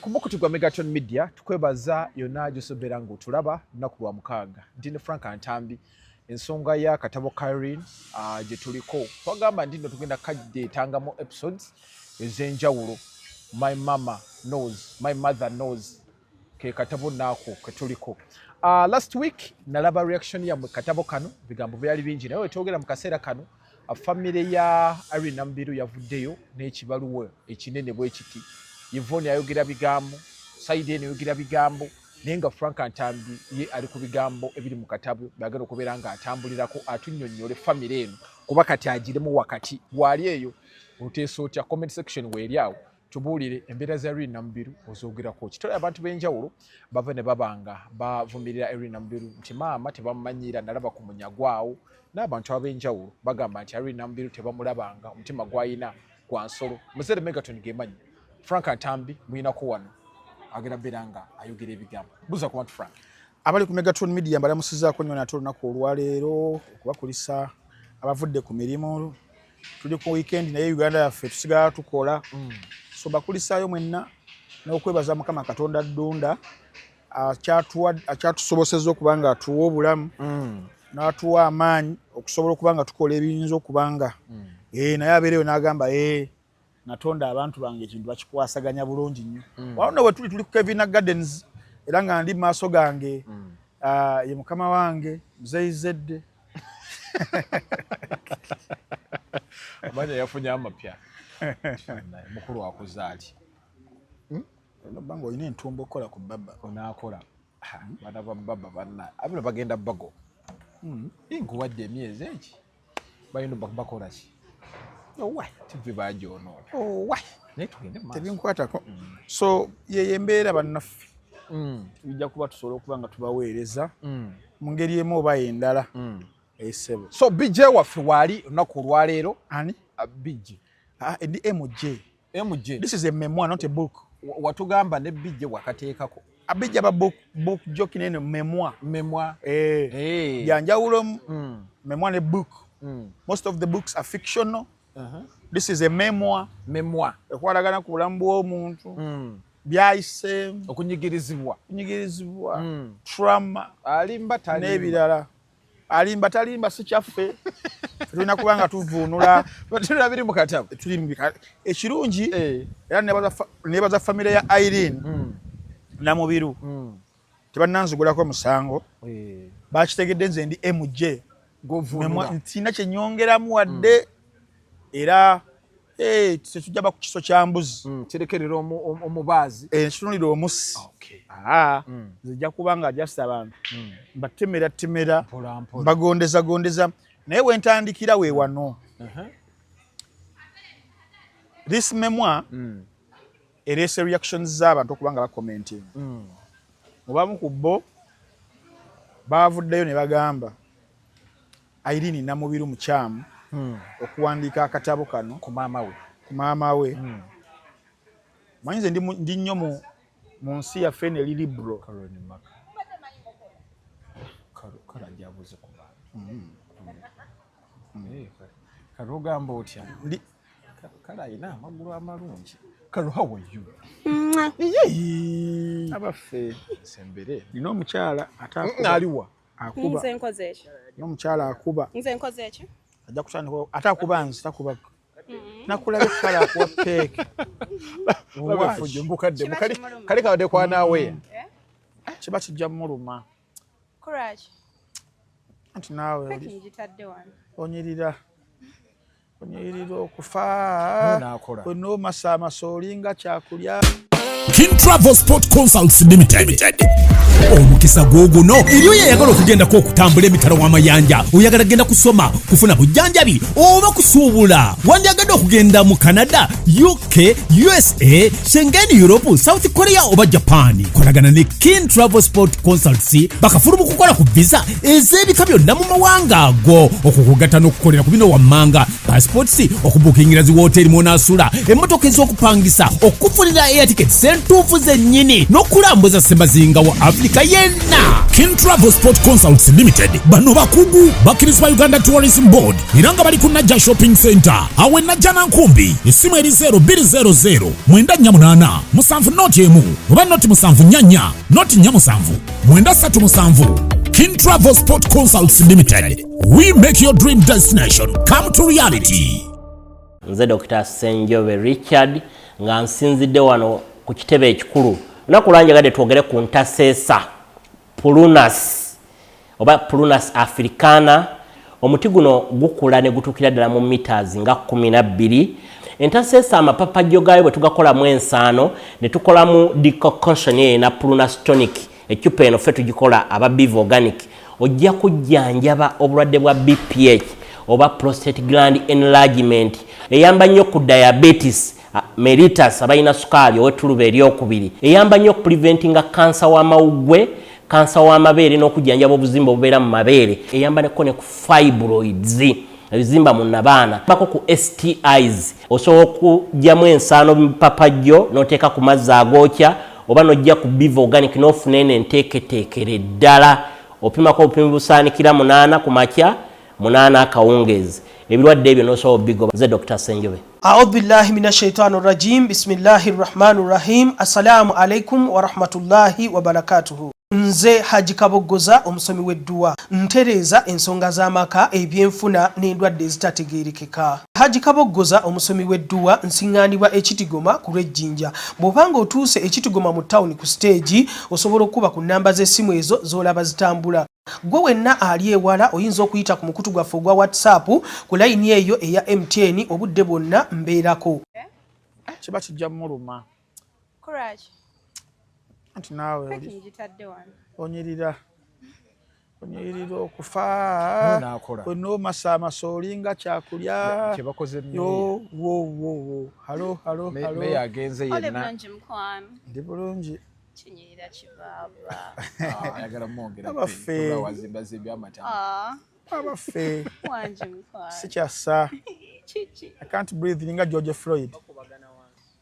Ku mukutu gwa Megaton Media tukwebaza yonna gy'osobeera ng'otulaba lunaku lwa mukaaga. Ndi ne Frank Ntambi, ensonga ya katabo Irene gye tuliko twagamba nti nno tugenda kadeetangamu episodes ez'enjawulo. My Mama Knows, My Mother Knows ke katabo naako ke tuliko. Last week nalaba reaction yammwe katabo kano, bigambo byali bingi, naye wetwogera mu kaseera kano famire ya Irene Namubiru yavuddeyo n'ekibaluwa ekinene bwe kiti. Yvonne ayogera bigambo, side eno eyogera bigambo, naye nga Frank Ntambi ye ali ku bigambo ebiri mu katabo byagenda okubeera ng'atambulirako atunnyonnyole famire eno, kuba kati agirimu wakati waali eyo. Oteesa otya? Comment section weeri awo, tubuulire embeera za Irene Namubiru ozoogerako kitole. Abantu b'enjawulo bava ne babanga bavumirira Irene Namubiru nti maama tebamumanyiira, nalaba ku munyagwawo, n'abantu ab'enjawulo bagamba nti Irene Namubiru tebamulabanga, omutima gwayina gwa nsolo. Muzere Megaton gemanyi Frank Ntambi muyinako wano agenda beera nga ayogera ebigambo. Buuza ku bantu, Frank. Abali ku Megatron Media mbalamusizaako nnyo nate olunaku olwaleero, okubakulisa abavudde ku mirimu. Tuli ku weekend, naye Uganda yaffe tusigala tukola. So bakulisaayo mwenna n'okwebaza Mukama Katonda Ddunda akyatusobosezza okuba nga atuwa obulamu n'atuwa amaanyi okusobola okuba nga tukola ebiyinza okuba nga naye abeereyo n'agamba, "Natonda abantu bange, ekintu bakikwasaganya bulungi nnyo." Wano nno bwe tuli, tuli ku Kevina Gardens, era nga ndi mu maaso gange ye mukama wange Muzeeyi Zedde. Amanya yafunye amapya, mukulu akuzaali. Oba nga olina entumba okukola ku baba. Onaakola baana ba baba banna abino bagenda bago nkuwadde emyezi egi balina bakola ki? Owa. TV bagyonoona. Owa. Naye tugende mu maaso. Tebinkwatako. So yeyo embeera bannaffe, tujja kuba tusobola okuba nga tubaweereza mu ngeri emu oba endala, esebo. So BJ waffe waali olunaku olwaleero. Ani? BJ. Ah, edi MJ. MJ. This is a memoir, not a book. Watugamba ne BJ wakateekako. Abijja ba book, book joke nene memoir. Memoir. Eh. Hey. Byanjawulo memoir ne book. Most of the books are fictional. This is a memoir. Memoir. Ekwatagana ku bulamu bw'omuntu, byayiseemu, okunyigirizibwa, kunyigirizibwa, trauma alimba talimba, n'ebirala. Alimba talimba si kyaffe, tulina kuba nga tuvuunula. Tulina biri mu katabo. Tuli mu ekirungi. Era nebaza famire ya Irene Namubiru, tebannanzigulako musango. Bakitegedde nze ndi MJ. Govunula. Ntina kyenyongeramu wadde, era tetujja ba ku kiso kya mbuzi. Kirekerera omubaazi. Nkitunulira omusi. Ah. Nzija kuba nga just abantu mbatemera temera, Mpola mpola. mbagondeza gondeza, naye wentandikira we wano. This memoir ereese reactions z'abantu okuba nga bacommenting. Mubamu ku bo bavuddeyo ne bagamba Irene Namubiru mukyamu okuwandiika akatabo kano ku maama we. Ku maama we. Manyi nze ndi nnyo mu nsi yaffe eno eri liberal. Caroline Maka. Karo ajja abuuze ku bantu. Karo, ogamba otya? Ndi Kale alina amagulu amalungi. Karo, how are you? Abaffe. Sembere. Nina omukyala ate akuba. Aliwa? Akuba. Nze nkoze eki? Nina omukyala akuba. Nze nkoze eki? Ajja kutandika ate akuba nze takuba. Nakulabye kale akuwa peeke. Laba effujjo mbukadde. Kiba Mukali kimuluma. kali kabadde kwanaawe. Eh? Kiba kijja muluma. Kulwaki? Anti naawe Peeki ngitadde wano. Onyirira. Onyirira okufa. Naakola. Onomasaamasa olinga kyakulya. King Travel Sport Consults Limited. Omukisa gw'oguno eri oyo ayagala okugendako okutambula emitala w'amayanja. Oyagala genda kusoma, kufuna bujjanjabi oba kusuubula? Wandyagadde okugenda mu Canada, UK, USA, Schengen, Europe, South Korea oba Japan? Kolagana ne King Travel Sport Consults, bakafulu mu kukola ku visa ez'ebika byonna mu mawanga ago, okukugatta n'okukolera ku bino wammanga. Passports, okubukingira zi woteeri mw'onaasula, emmotoka ez'okupangisa, okufunira air tickets entuufu zennyini n'okulambuza semazinga wa Afirika yenna. King Travel Sport Consults Limited bano bakugu, bakkirizibwa Uganda Tourism Board era nga bali ku Najja Shopping Center awo e Najjanankumbi. Essimu eri 0200 948 70 1 oba 0 74 0 47 937. King Travel Sport Consults Limited, we make your dream destination come to reality. Nze Dr Senjobe Richard, nga nsinzidde wano ku kitebe ekikulu. Olunaku lwanjagadde twogere ku ntaseesa, Prunus oba Prunus africana. Omuti guno gukula ne gutuukira ddala mu meters nga 12. Entaseesa, amapapajjo gaayo bwe tugakolamu ensaano ne tukolamu decoction eyo na Prunus tonic. Eccupa eno ffe tugikola aba Biva Organic. Ojja kujjanjaba obulwadde bwa BPH oba prostate gland enlargement. Eyamba nnyo ku diabetes mellitus, abalina sukaali ow'ettuluba eryokubiri. Eyamba nnyo okupreventinga kansa w'amawuggwe, kansa w'amabeere n'okujjanjaba obuzimba obubeera mu mabeere. Eyamba neko ne ku fibroids, ebizimba mu nabaana, bako ku STIs. Osobola okugyamu ensaano mu papajjo n'oteeka ku mazzi agookya, oba n'ojja ku Biva Organic n'ofuna eno enteeketeekere ddala. Opimako obupimi busaanikira 8 ku makya, 8 akawungeezi, ebirwadde ebyo n'osobola obigoba. Nze Dr Senjobe. أعوذ بالله من الشيطان الرجيم، بسم الله الرحمن الرحيم. السلام عليكم ورحمة الله وبركاته. Nze Haji Kaboggoza, omusomi w'edduwa. Ntereeza ensonga z'amaka, ebyenfuna n'endwadde ezitategeerekeka. Haji Kaboggoza, omusomi w'edduwa, nsiŋŋaanibwa Ekitigoma ku lw'Ejjinja. Bw'obanga otuuse Ekitigoma mu tawuni ku siteegi, osobola okuba ku nnamba z'essimu ezo z'olaba zitambula. Gwe wenna ali ewala oyinza okuyita ku mukutu gwaffe ogwa WhatsApp ku layini eyo eya MTN. Obudde bwonna mbeerako. Kiba kijja muluma. Kulwaki? Anti naawe Packing gitadde wano. Onyirira, onyirira okufa. Naakola. Onomasaamasa olinga kyakulya. Kyebakoze. Yo wo wo wo, hello, hello. Hello. Meya agenze Ole yenna. Bulungi mukwano. Ndi bulungi. Kinyirira kibaaba. Ayagala mwongera. Abaffe. Wazimbazimbye amata. Ah, Abaffe. Wangi mukwano. Sikyassa. Kiki? I can't breathe, ninga George Floyd.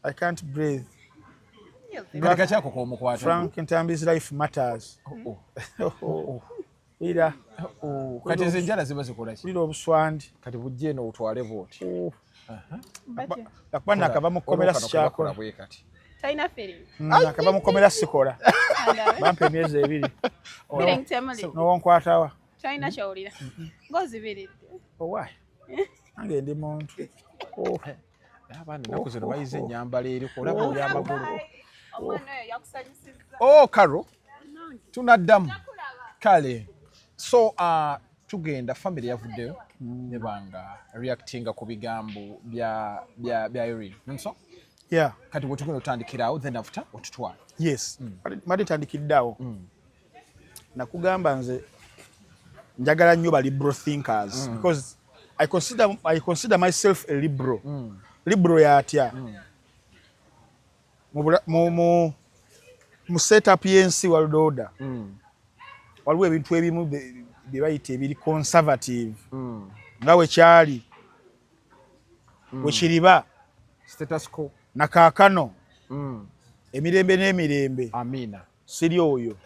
I can't breathe. Kati kakyako komukwata. Frank Ntambi's life matters. Oh, Ira. oh. Kati ezo enjala ziba zikola ki? Wulira obuswandi. Kati bujje eno otwale bwoti. Batya? Akuba nakava mu kkomera sikyakola. Bwe kati. Talina feeling. Nakava mu kkomera sikola. Bampa emyezi 2. Feeling temuli. Nowonkwatawa. Talina kyowulira. Ng'ozibiridde. Owai, nange ndi muntu. Oh. Abaana ennaku zino bayize ennyambala eriko, olaba oli amagulu. Omwana oyo yakusanyusizza. Oh, Caro, tunaddamu kale. So tugenda, family yavuddeyo ne banga reactinga ku bigambo bya Irene nso. Kati bwe tugenda otandikirawo, then after otutwala. Yes, mbadde tandikiddeawo. Nakugamba nze njagala nnyo ba liberal thinkers because I consider myself a liberal. Liberal yatya? Mu setup y'ensi, world order, waliwo ebintu ebimu bye bayita ebiri conservative, nga wekyali, wekiriba status quo nakaakano, emirembe n'emirembe. Amina. Siri oyo.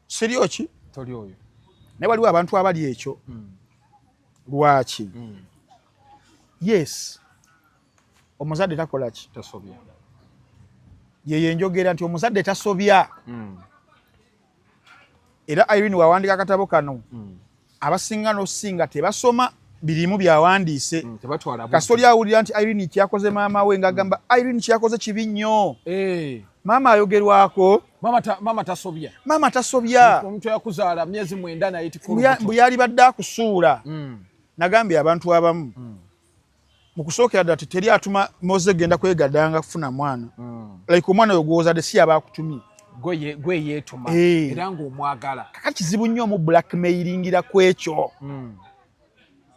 Siri oki? Toli oyo. Naye waliwo abantu abali ekyo. Lwaki? Yes, omuzadde takola ki? Tasobya. Yeyo enjogera nti omuzadde tasobya. Era Irene wawandika akatabo kano, abasinga n'osinga tebasoma birimu byawandiise. Tebatwala budde. Kasoli awulira nti Irene kyakoze maama we, ng'agamba Irene kyakoze kibi nnyo. Maama ayogerwako. Mama tasobya. Maama tasobya. Omuntu yakuzaala myezi 9 nayetikka olubuto. Mbu yali badde akusuula. Nagambye abantu abamu mu kusookera ddala teri atuma moze genda kwegadanga kufuna mwana. Like omwana oyo gw'ozadde si yaba akutumye. Gwe yeetuma. Era ng'omwagala. Kaka kizibu nnyo omu blackmailingira ku ekyo.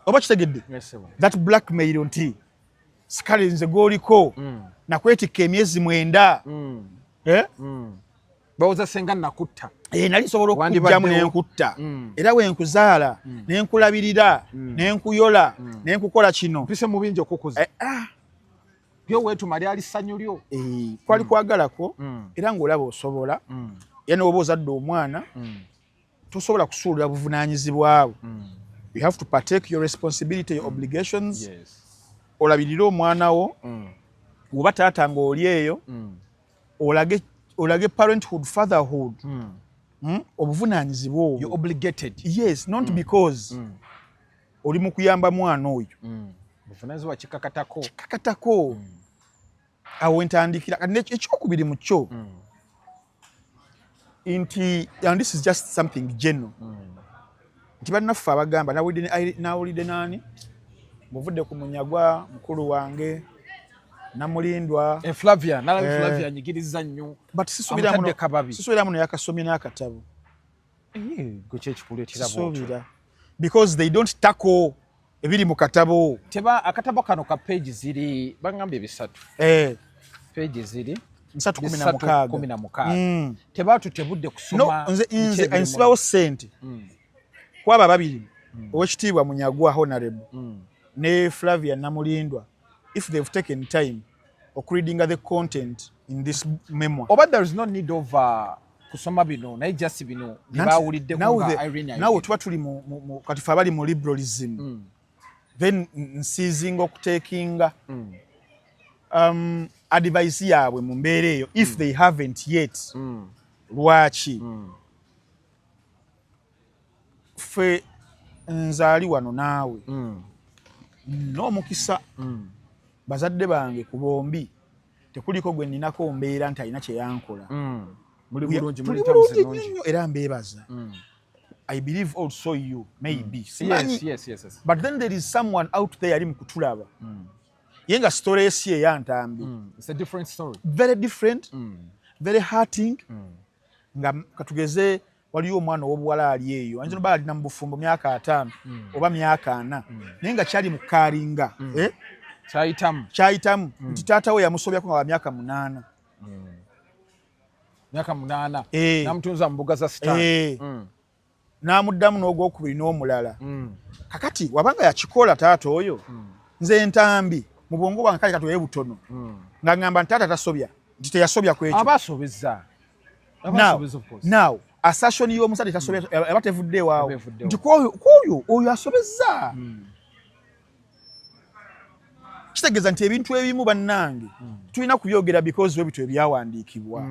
Oba kitegedde? Yes, sir. That blackmail nti sikale nze gw'oliko nakwetikka emyezi 9. Eh? Bawoza senga nakutta. Eh, nali nsobola Wandibaddewo. okukugjamu nenkutta era wenkuzaala nenkulabirira nenkuyola nenkukola kino. Mpise mu bingi okukuza. Eh, ah, Byo weetuma lyali ssanyu lyo. Eh, kwali kwagalako era ng'olaba osobola era newoba ozadde omwana tosobola kusuulira buvunaanyizibwa bwo. You have to partake your responsibility, your obligations. Olabirire omwana wo oba taata ng'oli eyo olage parenthood, fatherhood, Obuvunaanyizibwa You obwo. Obligated. Yes, not because oli mu kuyamba mwana oyo. Buvunaanyizibwa kikakatako. Kakatako. Awo entandikira. Kati ekyokubiri mu kyo nti, and this is just something general, nti bannaffe abagamba nawulidde naani buvudde ku Munyagwa mukulu wange Namulindwa. Eh, Flavia nalabye. Eh. Flavia anyigiriza nnyo. But sisuubira Amutadde muno kababi. Sisuubira muno yakasomye n'akatabo. Eh, gwe kyekikuleetera bw'otyo? Sisuubira, because they don't tackle ebiri mu katabo. Teba akatabo kano ka page ziri bagambye 300. Eh, Page ziri 316. 316. Tebatutebudde No, kusoma nze biki nze ebiri mu- nsibawo ssente kwaba babiri, owekitiibwa Munyagwa honorable ne Flavia Namulindwa, if they've taken time okureadinga the content in this memoir. Oba there is no need of kusoma bino, naye just bino byebawuliddeko nga Irene Naawe ayogedde. tuba tuli kati fe abali mu liberalism, then nsiizinga okutekinga advice yaabwe mu mbeera eyo if they haven't yet. Lwaki ffe nze ali wano naawe n'omukisa bazadde bange ku bombi tekuliko gwe nninako mbeera nti alina kyeyankola. Muli bulungi, Tuli muli terms bulungi nnyo ennungi. nnyo era mbeebaza. I believe also you maybe simanyi. Yes. But then there is someone out there ali mu kutulaba ye nga story esi eyantambi. It's a different story. Very different, very hurting. Nga katugeze waliyo omwana ow'obuwala ali eyo ayinza noba alina mu bufumbo myaka 50 oba myaka 40, naye nga kyali mu kaalinga, eh? Kyayitamu. Kyayitamu nti taata we yamusobyako nga wa myaka 8. Myaka 8. Eh. Namutunza mu mbuga za sitaani. Eh. N'amuddamu n'ogwokubiri n'omulala. Kakati wabanga yakikola taata oyo, nze Ntambi mu bwongo bwange kale katuwe butono nga ŋŋamba nti taata tasobya, nti teyasobya ku ekyo. Aba asobezza. Aba Now, asobezza, of course. now assertion y'omusajja tasobya aba tevudde ewaawo. Eba evuddewo. Nti kwoyo oyo asobezza, kitegeeza nti ebintu ebimu bannange tulina kubyogera because we bityo ebyawandiikibwa.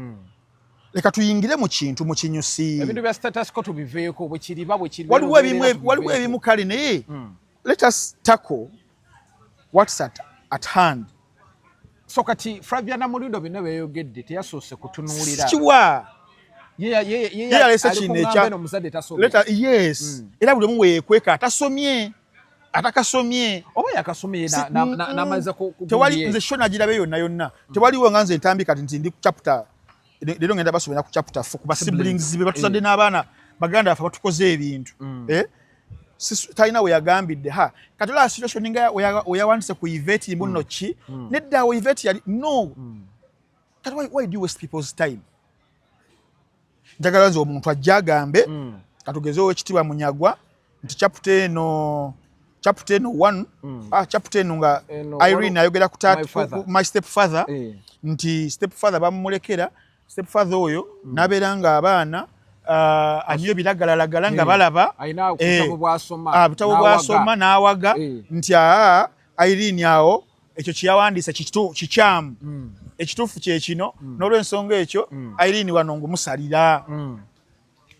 Leka tuyingire mu kintu mu kinyusi. Ebintu bya status quo tubiveeko, bwekiriba bwekiri. Waliwo ebimu, waliwo ebimu kale, naye let us tackle what's at hand. So kati Flavia Namulindo byonna byeyogedde teyasoose kutunuulira. Kiwa Ye Ye yaleese kino omuzadde tasobya. Yes, era buli omu weyekweka atasomye, atakasomye. Oba yakasomye n'amaliza ku Tewali gundi ye. Nze sho nagirabe yonna yonna, tewaliwo nga nze Ntambi kati nti ndi ku chapter leero ngenda basomera ku chapter 4 kuba siblings be batuzadde n'abaana baganda baffe batukoze ebintu. Eh? Talina we yagambidde ha kati olaba situation nga we yawandise ku Yvette mbuno ki nedda awo Yvette yali no. Kati why do you waste people's time? Njagala nze omuntu ajja agambe, katugeze owekitiibwa Munyagwa, nti chapter eno one, ah, chapter eno nga Eno, Irene ayogera ku my taata father. My step father, nti step father bamumulekera, step father oyo n'abeera nga abaana anywa ebiragalalagala nga balaba. Alina Eh, obutabo bw'asoma, ah, butabo n'awaga. bw'asoma n'awaga nti aa Irene awo ekyo kyeyawandiise kikyamu, ekituufu kye kino, n'olwensonga ekyo Irene wano ngumusalira.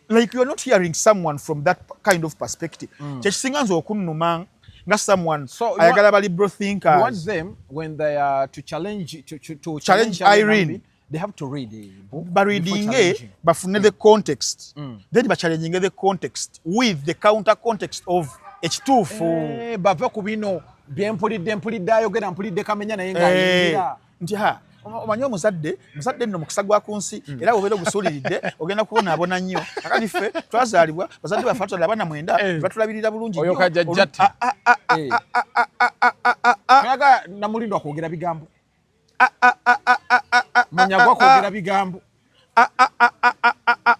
Like you're not hearing someone from that kind of perspective. Kyekisinga nze okunnuma nga someone So you ayagala ba liberal You want thinkers. Them when they are to challenge to Challenge challenge Irene. They have to read the book before Bareadinge, challenging. bafune the context, then bachallenginge the context with the counter context of ekituufu. Eh, bave ku bino byempulidde, mpulidde ayogera, mpulidde kamenya, naye Eh, ng'ayingira. Nti ha omanyi omuzadde, muzadde nno mukisa gwa ku nsi, era bw'obeera ogusuuliridde ogenda kubonaabona nnyo. Kakati ffe twazaalibwa bazadde baffe batwala abaana 9, batulabirira bulungi Oyo nnyo. kajjajjatte. Ah, ah, ah, ah, Eh. ah, ah, ah, ah, ah, ah, ah, Oyaga Namulindwa kwogera bigambo, ah, ah, ah, ah, ah, ah, Munyagwa ah, kwogera bigambo.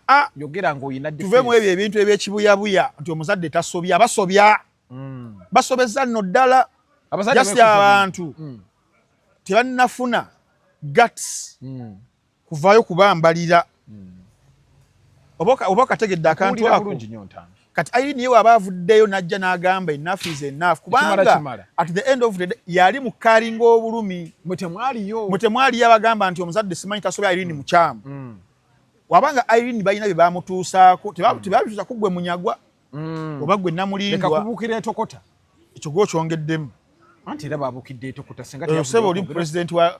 a Yogera ng'olina tuvemu ebyo ebintu ebyekibuyabuya nti omuzadde tasobya. Basobya, basobeza nno ddala. Abazadde Just beekuza. abantu tebannafuna guts kuvaayo kubambalira. Oba okategedde akantu Kuwulira ako? Bulungi nnyo, Ntambi. Kati Irene ye waaba avuddeyo n'ajja n'agamba enough is enough, kubanga Kimala. at the end of the day yali mu kalinga obulumi. Mwe temwaliyo. Mwe temwaliyo abagamba nti omuzadde simanyi tasobya, Irene mukyamu. Wabanga Irene balina bye bamutuusaako, tebabituusaako gwe Munyagwa oba gwe Leka Namulindwa. Kubuukira etokota. Ekyo gwe okyongeddemu. Anti era babuukidde etokota singa Oyo sebo oli president wa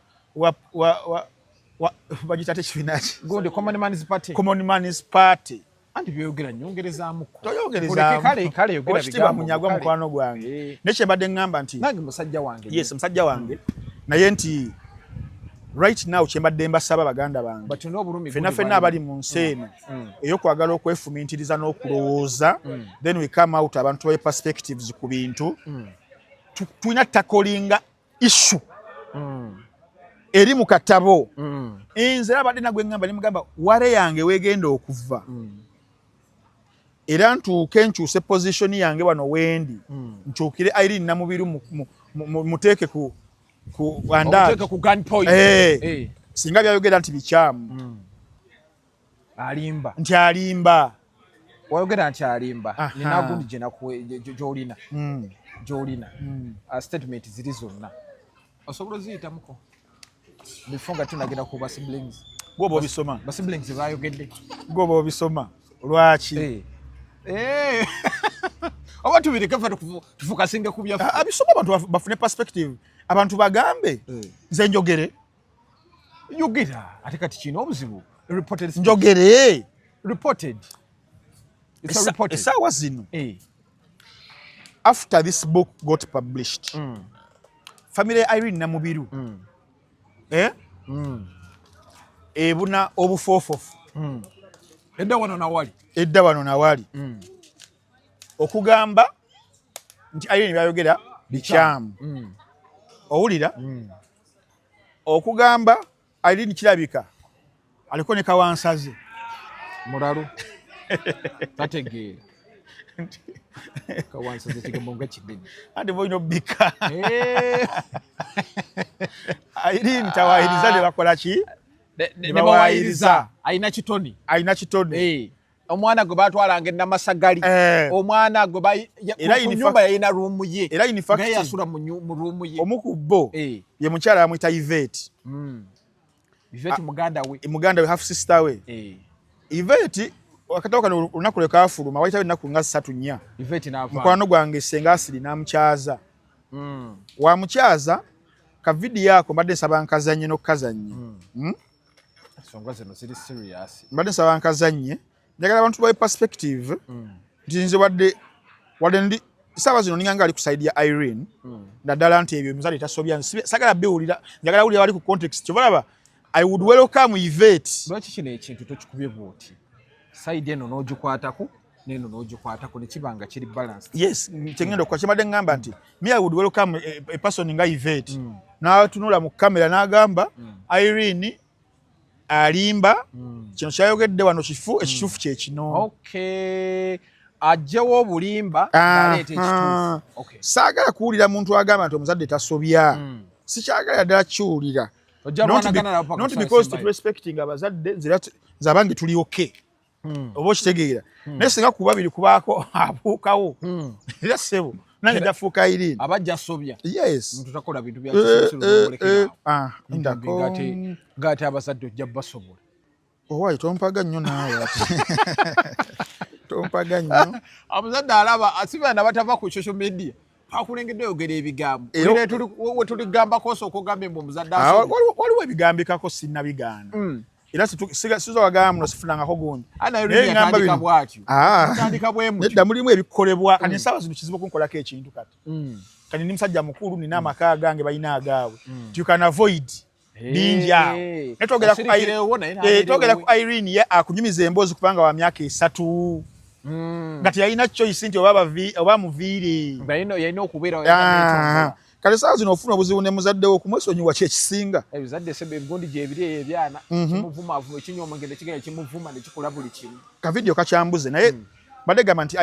bagiyita ate ekibiina ki? Gundi Common Man's Party. Common Man's Party. Anti byeyogera nyongerezaamuko. Toyongerezaamu. Kale kale, yogera. Owekitiibwa Bigambo, Munyagwa, kale. mukwano gwange, naye kyembadde ŋŋamba nti Nange musajja wange. Yes, musajja wange, naye nti right now kyembadde mbasaba, baganda bange, Batune obulumi. fenna fenna abali mu nsi eno ey'okwagala okwefumiintiriza n'okulowooza, then we come out, abantu bawe perspectives ku bintu. Tulina tacklinga issue eri mu katabo. Nze abadde nagwe ŋŋamba, nemugamba ware yange weegenda okuva era ntuuke nkyuse position yange wano wendi, nkyukire Irene Namubiru muteeke ku Omuteeke ku gun point. Eh. Eh. Singa byayogera nti bikyamu, Alimba. Nti alimba. Wayogera nti alimba. Aha. Nina gundi gyolina gyolina statement ziri zonna osobola oziyitamuko before nga tunagenda ku ba siblings? Gwoba obisoma. Ba siblings bayogedde. Gwoba obisoma lwaki? Eh. Eh. Oba tubireke ffe tufocusinge ku byaffe. Abisoma abantu bafune perspective, abantu bagambe. Nze njogere? Yogera ate kati kino obuzibu reported speech. Njogere? Reported. It's a reported. Essaawa zino, after this book got published, family ya Irene Namubiru, eh? Ebuna obufoofofu. Edda wano nawali. Edda wano nawali okugamba nti Irene byayogera bikyamu. Owulira okugamba Irene kirabika aliko ne kawansaze. Mulalu tategeera. Kawansaze ekigambo nga kinene. Anti bolina obbika. Eh. Irene tawayiriza ne bakola ki? Ne bawayiriza alina kitoni. Alina kitone. Eh. Omwana gwe batwalanga eNamasagali. Eh. Omwana gwe Era ku in nyumba yalina room ye. Era in fact- Nga yasula mu room ye. Omu ku bo ye mukyala bamwita Yvette. Yvette muganda we. Muganda we, half sister we. Yvette, akatabo kano olunaku lwe kaafuluma, wayitawo ennaku nga 3, 4, Yvette n'ava. Mukwano gwange Senga Asiri n'amukyaza. Wamukyaza ka video ako, mbadde nsaba nkazannye n'okukazannye. Ensonga zino ziri serious. Mbadde nsaba nkazannye, njagala abantu bawe perspective nti nze wadde ndi saawa zino ninga nga ali ku side ya Irene, naddala nti ebyo omuzadde tasobya, sagala biwulira, njagala wulira bali ku context. Kyobalaba, I would welcome Yvette. Lwaki kino ekintu tokikubye bwoti, side eno n'ogikwatako neno n'ogikwatako, ne kiba nga kiri balanced? Yes, kyengenda okukola. Kyembadde ngamba nti me, I would welcome a person nga Yvette n'atunula mu kamera n'agamba Irene alimba, kino kyayogedde wano kifu, ekituufu kye kino. Okay, ajjewo obulimba n'aleeta ekituufu. Okay. Saagala kuwulira muntu agamba nti omuzadde tasobya. Sikyagala ddala kiwulira. Ojja lwanagana nabo paka Not kusala because sembayo. respecting abazadde, nze nze abange tuli okay, oba okitegeera, naye singa ku babiri kubaako abuukawo, era ssebo nange njafuuka Irene. Abajja sobya. Yes. Muntu takola bintu bya Eh, kisirusiru n'omulekera awo. ah, ndako. Ng'ate abazadde ojja basobola. Owaayi, tompaga nnyo naawe, ate tompaga nnyo. Omuzadde alaba asibaana batava ku social media, twakulengedde oyogera ebigambo. We tuligambako osooka ogambe mbu omuzadde Ah, asobya. Waliwo ebigambikako, sinnabigaana, era siza wagamba muno sifunangako gundi. Ana Naye Irene ngamba yatandika bino. bw'atyo. Ah. Tandika bwe mutyo. Nedda, mulimu ebikolebwa. Kati ensaawa zino kizibu okunkolako ekintu kati. Kati ndi musajja mukulu, nina amaka agange, balina agaabwe. You can avoid bingi awo. Eh. Naye twogera ku Osirikirewo naye Eh, twogera ku n'abeera Irene, ye akunyumiza emboozi kubanga wa myaka 3, nga teyalina choice nti oba muviire. Nga yalina okubeera. Ah, Kale saa zino ofuna obuzibu ne muzadde wo, okumwesonyiwa kyekisinga. Ebizadde sebe ebigundi gyebiri eyo ebyana kimuvuma avuma, ekinywa omwenge nekigenda kimuvuma nekikola buli kimu. Kavidiyo kakyambuze naye badde gamba nti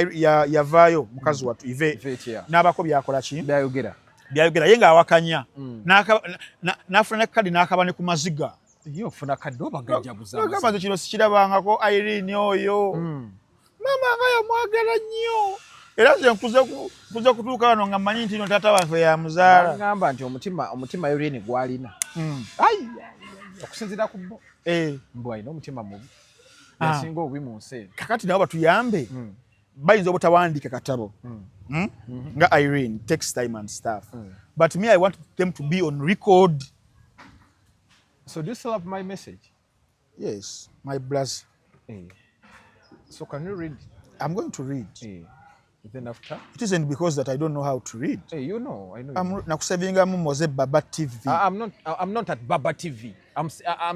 yavaayo mukazi wattu Ive Ive yeah. N'abako byakola ki? Byayogera. Byayogera ye ng'awakanya. N'afuna ne kadi n'akaba ne ku maziga. Ye ofuna kadde oba gajjabuza. Nagamba nze kino sikirabangako. Irene oyo maama nga yamwagala nnyo, era nze nkuze kutuuka wano nga mmanyi nti no taata waffe yamuzaala. Agamba nti omutima Irene gwalina. Ai, okusinziira ku bo mbu alina omutima mubi. Yasinga obubi mu nsi eno. Kakati nabo batuyambe, bayinza obutawandiika katabo. Nga Irene takes time and stuff, but me, I want them to be on record. So do you still have my message? Yes, my brother. Eh. So can you read? I'm going to read. Eh. Then after? It isn't because that I don't know how to read. Hey, you know, I know. You know. Nakusevingamu Moze Baba TV. I'm not at Baba TV. I'm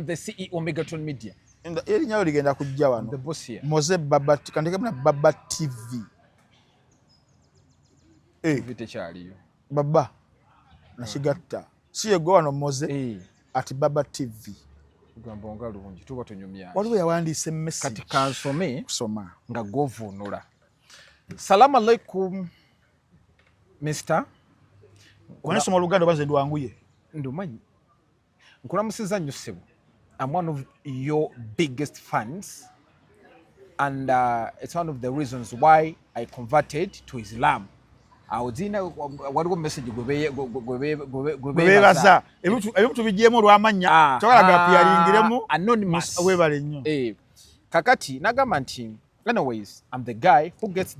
the CEO Megaton Media. Erinnya lyo ligenda kujja wano. The boss here. Moze Baba, kandikemu na Baba TV. Eh, TV tekyaliyo. Baba nakigatta si yegwe wano Moze at Baba TV. Kugamba nga lungi tuba tunyumya. Waliwo yawandiise message. Kati kansome kusoma. Nga govunula. Salamu alaikum Mr. Onesoma Oluganda oba nze ndwanguye? Ndumanyi. Nkulamusiza nnyo ssebo. I'm one of your biggest fans and it's one of the reasons why I converted to Islam. Awo zina waliwo message gwe gwe beebaza. Beebaza ebimu tubigyemu olw'amannya. Toyagala gapiyaringiremu. Anonymous. Weebale nnyo. Eh, kakati nagamba nti anyways, I'm the guy who gets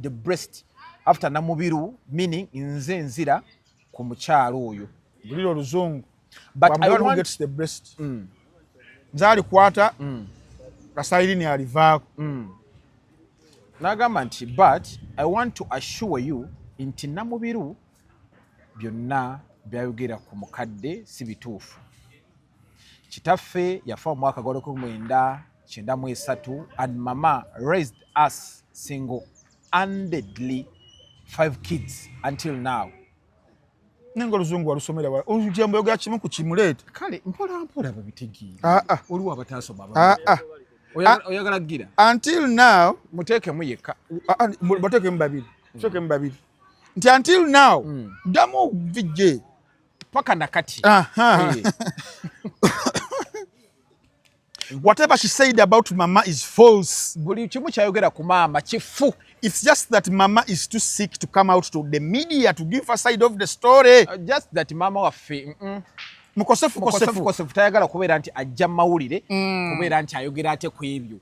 the breast after Namubiru, meaning nze nzira ku mukyalo oyo. Bulira oluzungu. But I'm I the one who want gets the breast. Nze alikwata kasairini alivaako. Nagamba nti but I want to assure you nti Namubiru byonna byayogera ku mukadde si bituufu. Kitaffe yafa mu mwaka gwa 1993 and mama raised us single handedly, five kids until now. Nenga oluzungu walusomera wala, olujambo yogera kimu ku kimuleeta. Kale mpola mpola babitegeere. Ah, ah. Waliwo abataasoma. Ah, ah. Oyagala gira. Until now. Muteekemu yekka. Ah, ah, bateekemu babiri, tuteekemu babiri nti until now ddamu vijje. Paka nakati. Aha. Eh. Whatever she said about mama is false. Buli kimu kyayogera ku maama kifu. It's just that mama is too sick to come out to the media to give her side of the story. Just that maama waffe mukosefu. Mukosefu. Kosefu. Kosefu, tayagala kubeera nti ajja mu mawulire kubeera nti ayogera ate ku ebyo.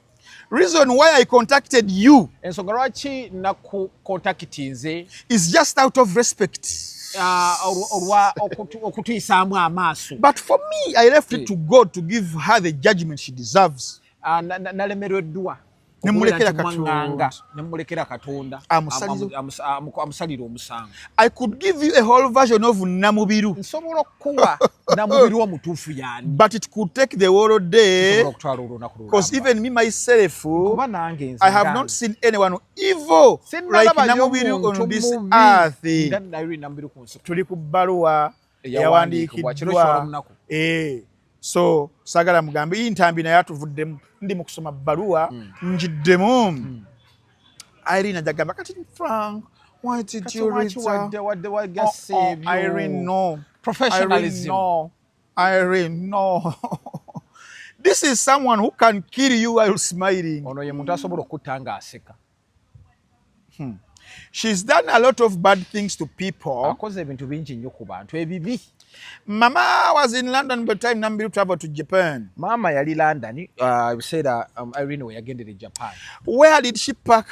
Reason why I contacted you Ensonga lwaki nakukontakitinze is just out of respect. Olwa okutuyisaamu amaaso. But for me, I left it to God to give her the judgment she deserves. Ah, nalemereddwa Nemulekera okubeera nti Katonda. mwaŋŋanga, nemulekera Katonda amusalire omusango. I could give you a whole version of Namubiru, Nsobola okukuwa Namubiru omutuufu yaani, but it could take the whole day nsobola okutwala olunaku because lulamba. even me myself, Kuba nange nze I have ngange. not seen anyone evil like Sinnalabayo Namubiru muntu on this mubi earth. nga Irene Namubiru ku nsi. Tuli ku bbaluwa Eyawandiikibwa kiro eyawandiikiddwa. ky'olunaku. Eh, so saagala mugambe iyi ntambi naye atuvuddemu, ndi mu kusoma bbaluwa ngiddemu. Irene ajagamba kati, Frank, why did Kati you read lwaki wadde wagase Oh, oh, ebyo? Irene, no. Professionalism. Irene, no. Irene, no. This is someone who can kill you while smiling. Ono ye muntu asobola okutta ng'aseka. She's done a lot of bad things to people. Akoze ebintu bingi nnyo ku bantu ebibi. Mama was in London by the time Namubiru traveled to Japan. Maama yali London ebiseera Irene we yagendera e Japan. Where did she pack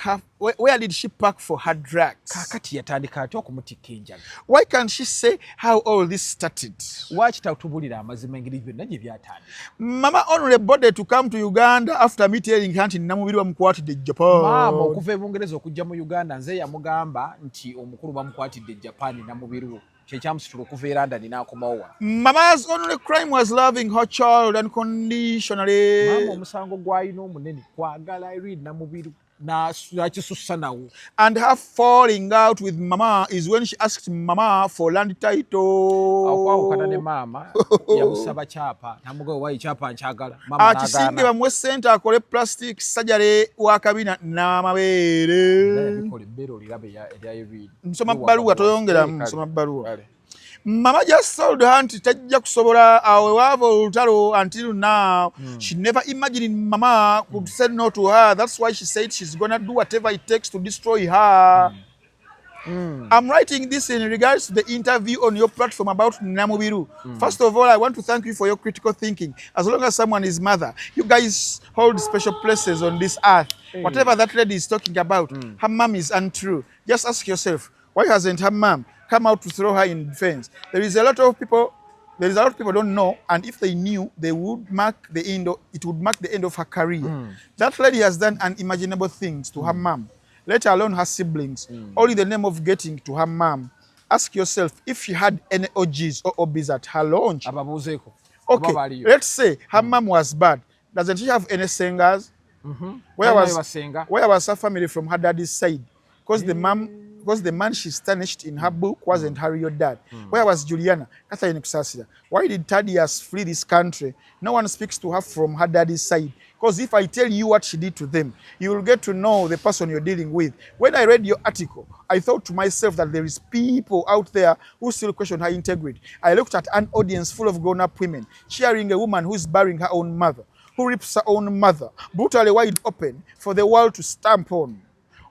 for her drugs? Kaakati yatandika atya okumutikka enjaga? Why can't she say how all this started? Lwaki tatubulira amazima engeri byonna gye byatandika? Mama only boarded to come to Uganda after me telling her nti Namubiru bamukwatidde e Japan. Maama okuva e Bungereza okujja mu Uganda, nze yamugamba nti omukulu bamukwatidde e Japan Namubiru, kyekyamusitula okuva e London n'akomawo wano. Mama's only crime was loving her child unconditionally. Maama omusango gw'alina omunene kwagala Irene Namubiru. Nakisussa nawo. And her falling out with mama is when she asked mama for land title. Okwawukana ne maama, yamusaba kyapa, namugawe wayi kyapa nkyagala, maama Akisinge n'agaana. Bamuwe sente akole plastic surgery wakabina n'amabeere. Bikola ebbeere oliraba erya Irene. Nsoma bbaluwa, toyongeramu, nsoma bbaluwa. Mama just told her nti tajja kusobola, awo waava olutalo until now. She never imagined mama could say no to her. That's why she said she's gonna do whatever it takes to destroy her. I'm writing this in regards to the interview on your platform about Namubiru. First of all, I want to thank you for your critical thinking. As long as someone is mother, you guys hold special places on this earth. Whatever that lady is talking about, her mom is untrue. Just ask yourself, why hasn't her mom come out to throw her in defense? There is a lot of people don't know, and if they knew, they would mark the end of, it would mark the end of her career. That lady has done unimaginable things to her mom, let alone her siblings, all in the name of getting to her mom. Ask yourself if she had any OGs or OBs at her launch. Ababuuzeeko. Okay, Oba baliyo. Let's say her mom was bad. Doesn't she have any singers? Where Balinayo was basenga. Where was her family from her daddy's side? Because the man she tarnished in her book wasn't her real dad. Where was Juliana? Catherine Kusasira. Why did Thaddeus flee this country? No one speaks to her from her daddy's side. Because if I tell you what she did to them, you will get to know the person you're dealing with. When I read your article, I thought to myself that there is people out there who still question her integrity. I looked at an audience full of grown-up women cheering a woman who is burying her own mother, who rips her own mother, brutally wide open for the world to stamp on.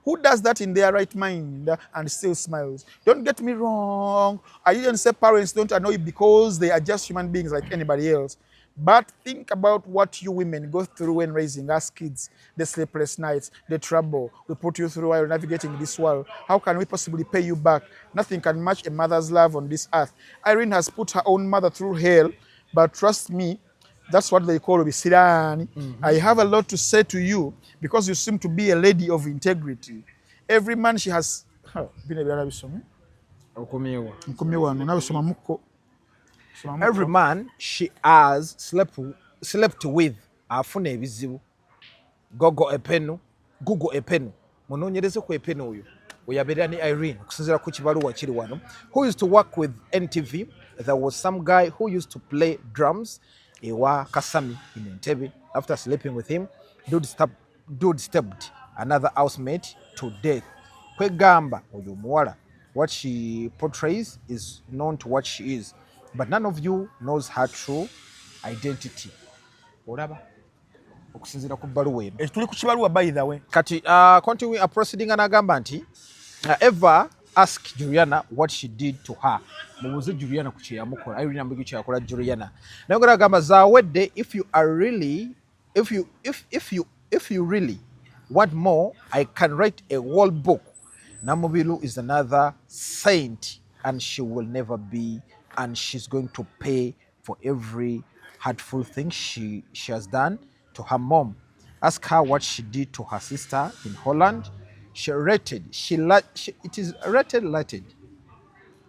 Who does that in their right mind and still smiles? Don't get me wrong. I didn't say parents don't annoy because they are just human beings like anybody else. But think about what you women go through when raising us kids, the sleepless nights, the trouble we put you through while navigating this world. How can we possibly pay you back? Nothing can match a mother's love on this earth. Irene has put her own mother through hell, but trust me, that's what they call bisirani. I have a lot to say to you because you seem to be a lady of integrity. Every man she has. Huh, bino ebirala bisome. Okomyewo. Nkomye wano nawe somamuko. Somamuko. Every man she has slept with afuna ebizibu. Gogo epenu, Google epenu, munoonyereze ku epenu oyo weyabeerera ne Irene okusinziira ku kibaluwa kiri wano, who used to work with NTV. There was some guy who used to play drums ewa Kasami in Entebbe. After sleeping with him, dude stabbed another housemate to death. Kwegamba oyo omuwala, what she portrays is known to what she is, but none of you knows her true identity. Olaba okusinziira ku bbaluwa eno. Eh, tuli ku kibaluwa, by the way. Kati continue proceeding, anagamba nti ever ask Juliana what she did to her. Mubuuze Juliana ku kyeyamukola, Irene Namubiru kyeyakola Juliana. Naye ngera agamba zawedde, if you are really if you if, if you if you really want more, I can write a whole book. Namubiru is another saint and she will never be, and she's going to pay for every hurtful thing she has done to her mom. Ask her what she did to her sister in Holland. She rated she, she it is rated rated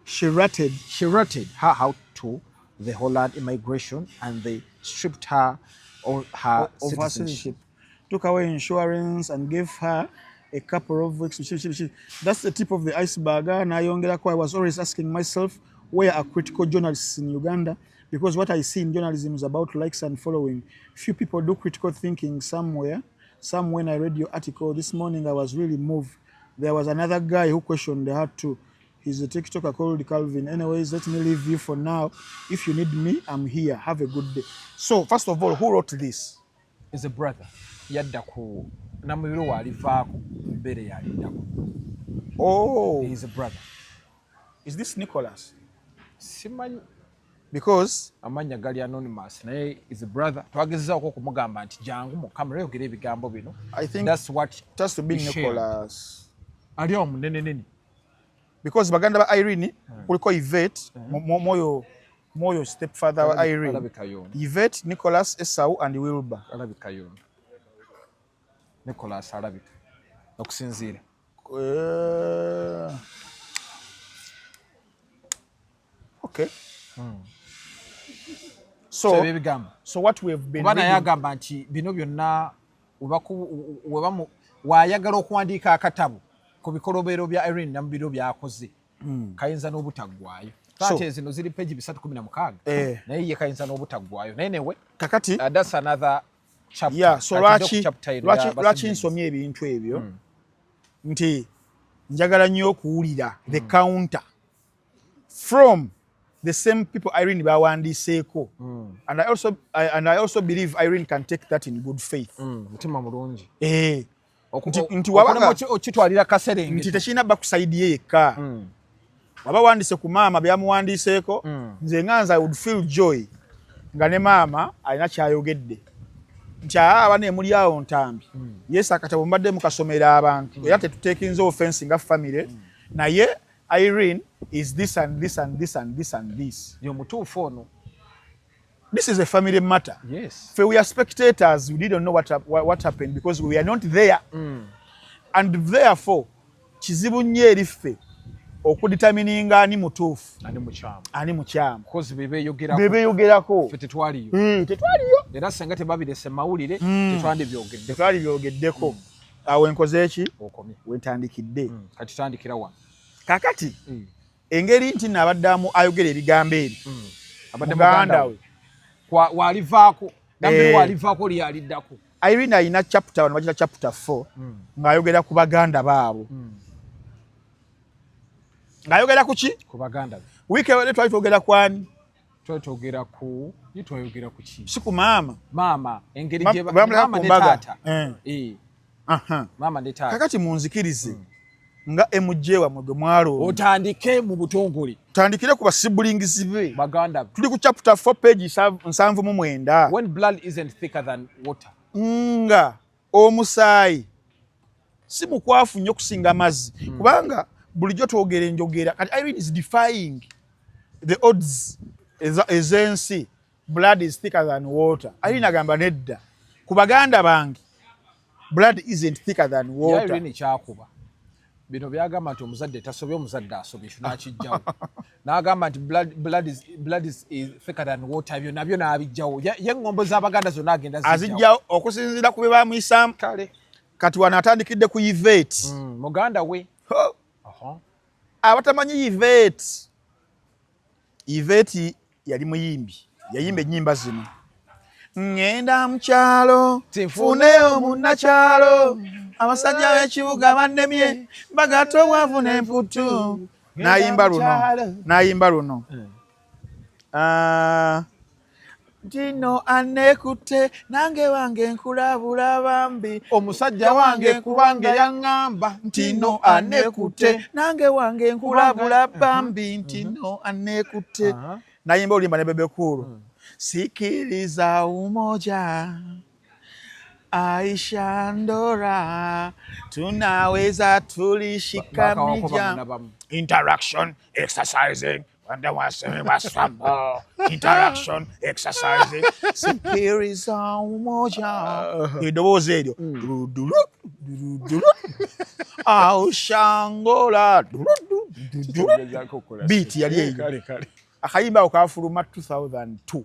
She ratted. She ratted her out to the Holland immigration and they stripped her of her of her citizenship. Citizenship, took away insurance and gave her a couple of weeks. That's the tip of the iceberg. Nayongerako, I was always asking myself, where are critical journalists in Uganda? Because what I see in journalism is about likes and following. Few people do critical thinking somewhere. Some When I read your article this morning, I was really moved. There was another guy who questioned her too. He's a TikToker called Calvin. Anyways, let me leave you for now. If you need me, I'm here. Have a good day. So, first of all, who wrote this? Is a brother yadda ku Namubiru waalivaako mbeere yaliddako. Oh, He is a brother. Is this Nicholas? Simanyi. Because amannya gali anonymous, naye is a brother. Twagezezaako okumugamba nti jangu mu kamera yogera ebigambo bino. I think That's what it has to be he shared. Nicholas. Ali awo munenenene. Because baganda ba Irene kuliko Yvette, mwoyo stepfather wa Irene. Alabika yono. Yvette, Nicholas, Esau and Wilbur. Alabika yono Nicholas, alabika okusinziira. Okay. So So, ebigambo so what we've been kuba naye reading, agamba nti bino byonna webamu Wayagala okuwandiika akatabo ku bikolobero bya Irene Namubiro byakoze, kayinza n'obutaggwayo. Ate zino ziri page 316. Naye ye kayinza n'obutaggwayo, naye newe Kakati that's another chapter. Yeah, so Kati nja ku lwaki chapter eno lwaki ya lwaki siblings. nsomye ebintu ebyo nti njagala nnyo okuwulira the counter from the same people Irene bawandiiseeko, and I also believe Irene can take that in good faith. Mutima mulungi. Nti wabanga Okitwalira kaserenge. Nti tekirina bba ku side ye yekka. Waba wandise ku maama byamuwandiiseeko, nze nga nze I would feel joy nga ne maama alina kyayogedde nti aa, aba nemuli awo Ntambi. Yes, akatabo mbadde mukasomera abantu era tetutekinze offense nga family, naye Irene is this and this and this and this and this. Ye omutuufu ono. This is a family matter. Fe we are spectators, we didn't know what happened because we are not there, and therefore kizibu nnyo eri ffe okudetermininga ani mutuufu, ani mukyamu, ani mukyamu. Kozi bebeyogerako. Bebeyogerako. Ffe tetwaliyo. Tetwaliyo. Era senga tebabirese mawulire, tetwandibyogeddeko. Tetwali byogeddeko. Awo enkoze eki? Okomye. Wentandikidde. Kati tandikira wano. Kakati engeri nti naabadde ayogera ebigambo ebyo, Abadde muganda we walivaako Namubiri, walivaako oli yaliddako. Irene alina chapter wano bagita chapter 4, ng'ayogera ku baganda baabo. Ng'ayogera ku ki? Ku baganda be. Wiiki ewedde twali twogera kwani? Twali twogera ku ye, twayogera ku ki? Si ku maama? Maama, engeri gye bamuleka maama ku ne mbaga. taata. Maama ne taata. Kakati munzikirize nga MJ wammwe gwe mwalonda, otandike mu butongole. Tutandikire ku basiblings be. Baganda be. Tuli ku chapter 4, page 79. When blood isn't thicker than water. Nga omusaayi si mukwafu nnyo okusinga amazzi, kubanga bulijjo twogera enjogera. Kati Irene is defying the odds ez'ensi, blood is thicker than water. Irene agamba nedda, ku baganda bange blood isn't thicker than water. Irene kyakuba bino byagamba nti omuzadde tasobye, omuzadde asobye, ekyo n'akijjawo, n'agamba nti blood is thicker than water, ebyo nabyo n'abijjawo. Ye eŋŋombo z'abaganda zonna agenda zijjawo. Azijjawo okusinziira ku bye bamuyisaamu. Kale. Kati wano atandikidde ku Yvette. Muganda we. Ho! Abatamanyi Yvette, Yvette yali muyimbi, yayimba ennyimba zino: ŋŋenda mu kyalo nfuneyo munnakyalo, abasajja b'ekibuga bannemye, bagatta obwavu n'emputu. N'ayimba luno, n'ayimba luno. Ah, ntino anekutte nange wange nkulabula bambi. Omusajja wange kubanga yaŋŋamba. Ntino anekutte nange wange nkulabula bambi, ntino anekutte. Nayimba oluyimba ne Bebe Cool, sikiliza umoja, Aisha Ndora, tunaweza tulishika Bakawako mija. bamu na bamu. Interaction exercising interaction exercising, sikiliza umoja, eddoboozi eryo dulu dulu, aushangola beat yali eyo. Kale kale. Akayimba ako kafuluma 2002